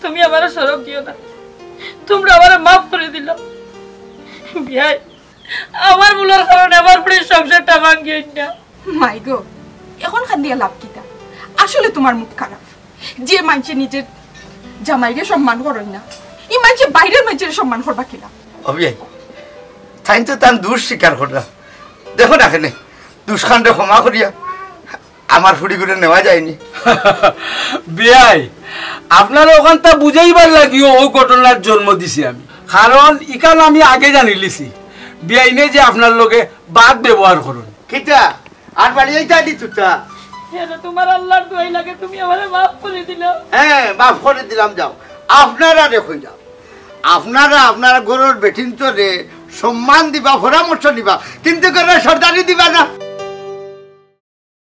তুমি আমারে সরম দিও না, তুমরা আমারে মাফ করি দিলাও। বিয়াই, আমার ভুলর কারণে আমার ফুড়ির সংসারটা ভাঙ্গিও না। মাই গো, এখন কান্দিয়া লাভ কিতা? আসলে তুমার মুখ খারাপ। যে মাইনষে নিজের জামাইরে সম্মান করইন না, ই মাইনষে বাইরের মাইনষরে সম্মান করবা কিলা? ও বিয়াই, তাইন তো তান দোষ স্বীকার কররা। দেখো না কেনে, দোষ খানরে ক্ষমা করিয়া আমার ফুড়িগুরে নেওয়া যায়নি। বিয়াই, আপনারে অখানতা বুঝাইবার লাগিও অউ ঘটনার জন্ম দিছি আমি, কারণ ইখান আমি আগে জানিলিছি বিয়াইনে যে আপনার লগে বাদ ব্যবহার করইন। কিতা? আর বাড়ি এই যাইলি তুতা? এরে, তুমার আল্লাহর দোয়াই লাগে, তুমি আমারে মাফ করি দিলাও। হ্যাঁ, মাফ করি দিলাম, যাও। আপনারারে কইলাম, আপনারা আপনারা ঘরর বেটিন্তরে সম্মান দিবা, পরামর্শ নিবা, কিন্তু ঘরর সর্দারি দিবা না।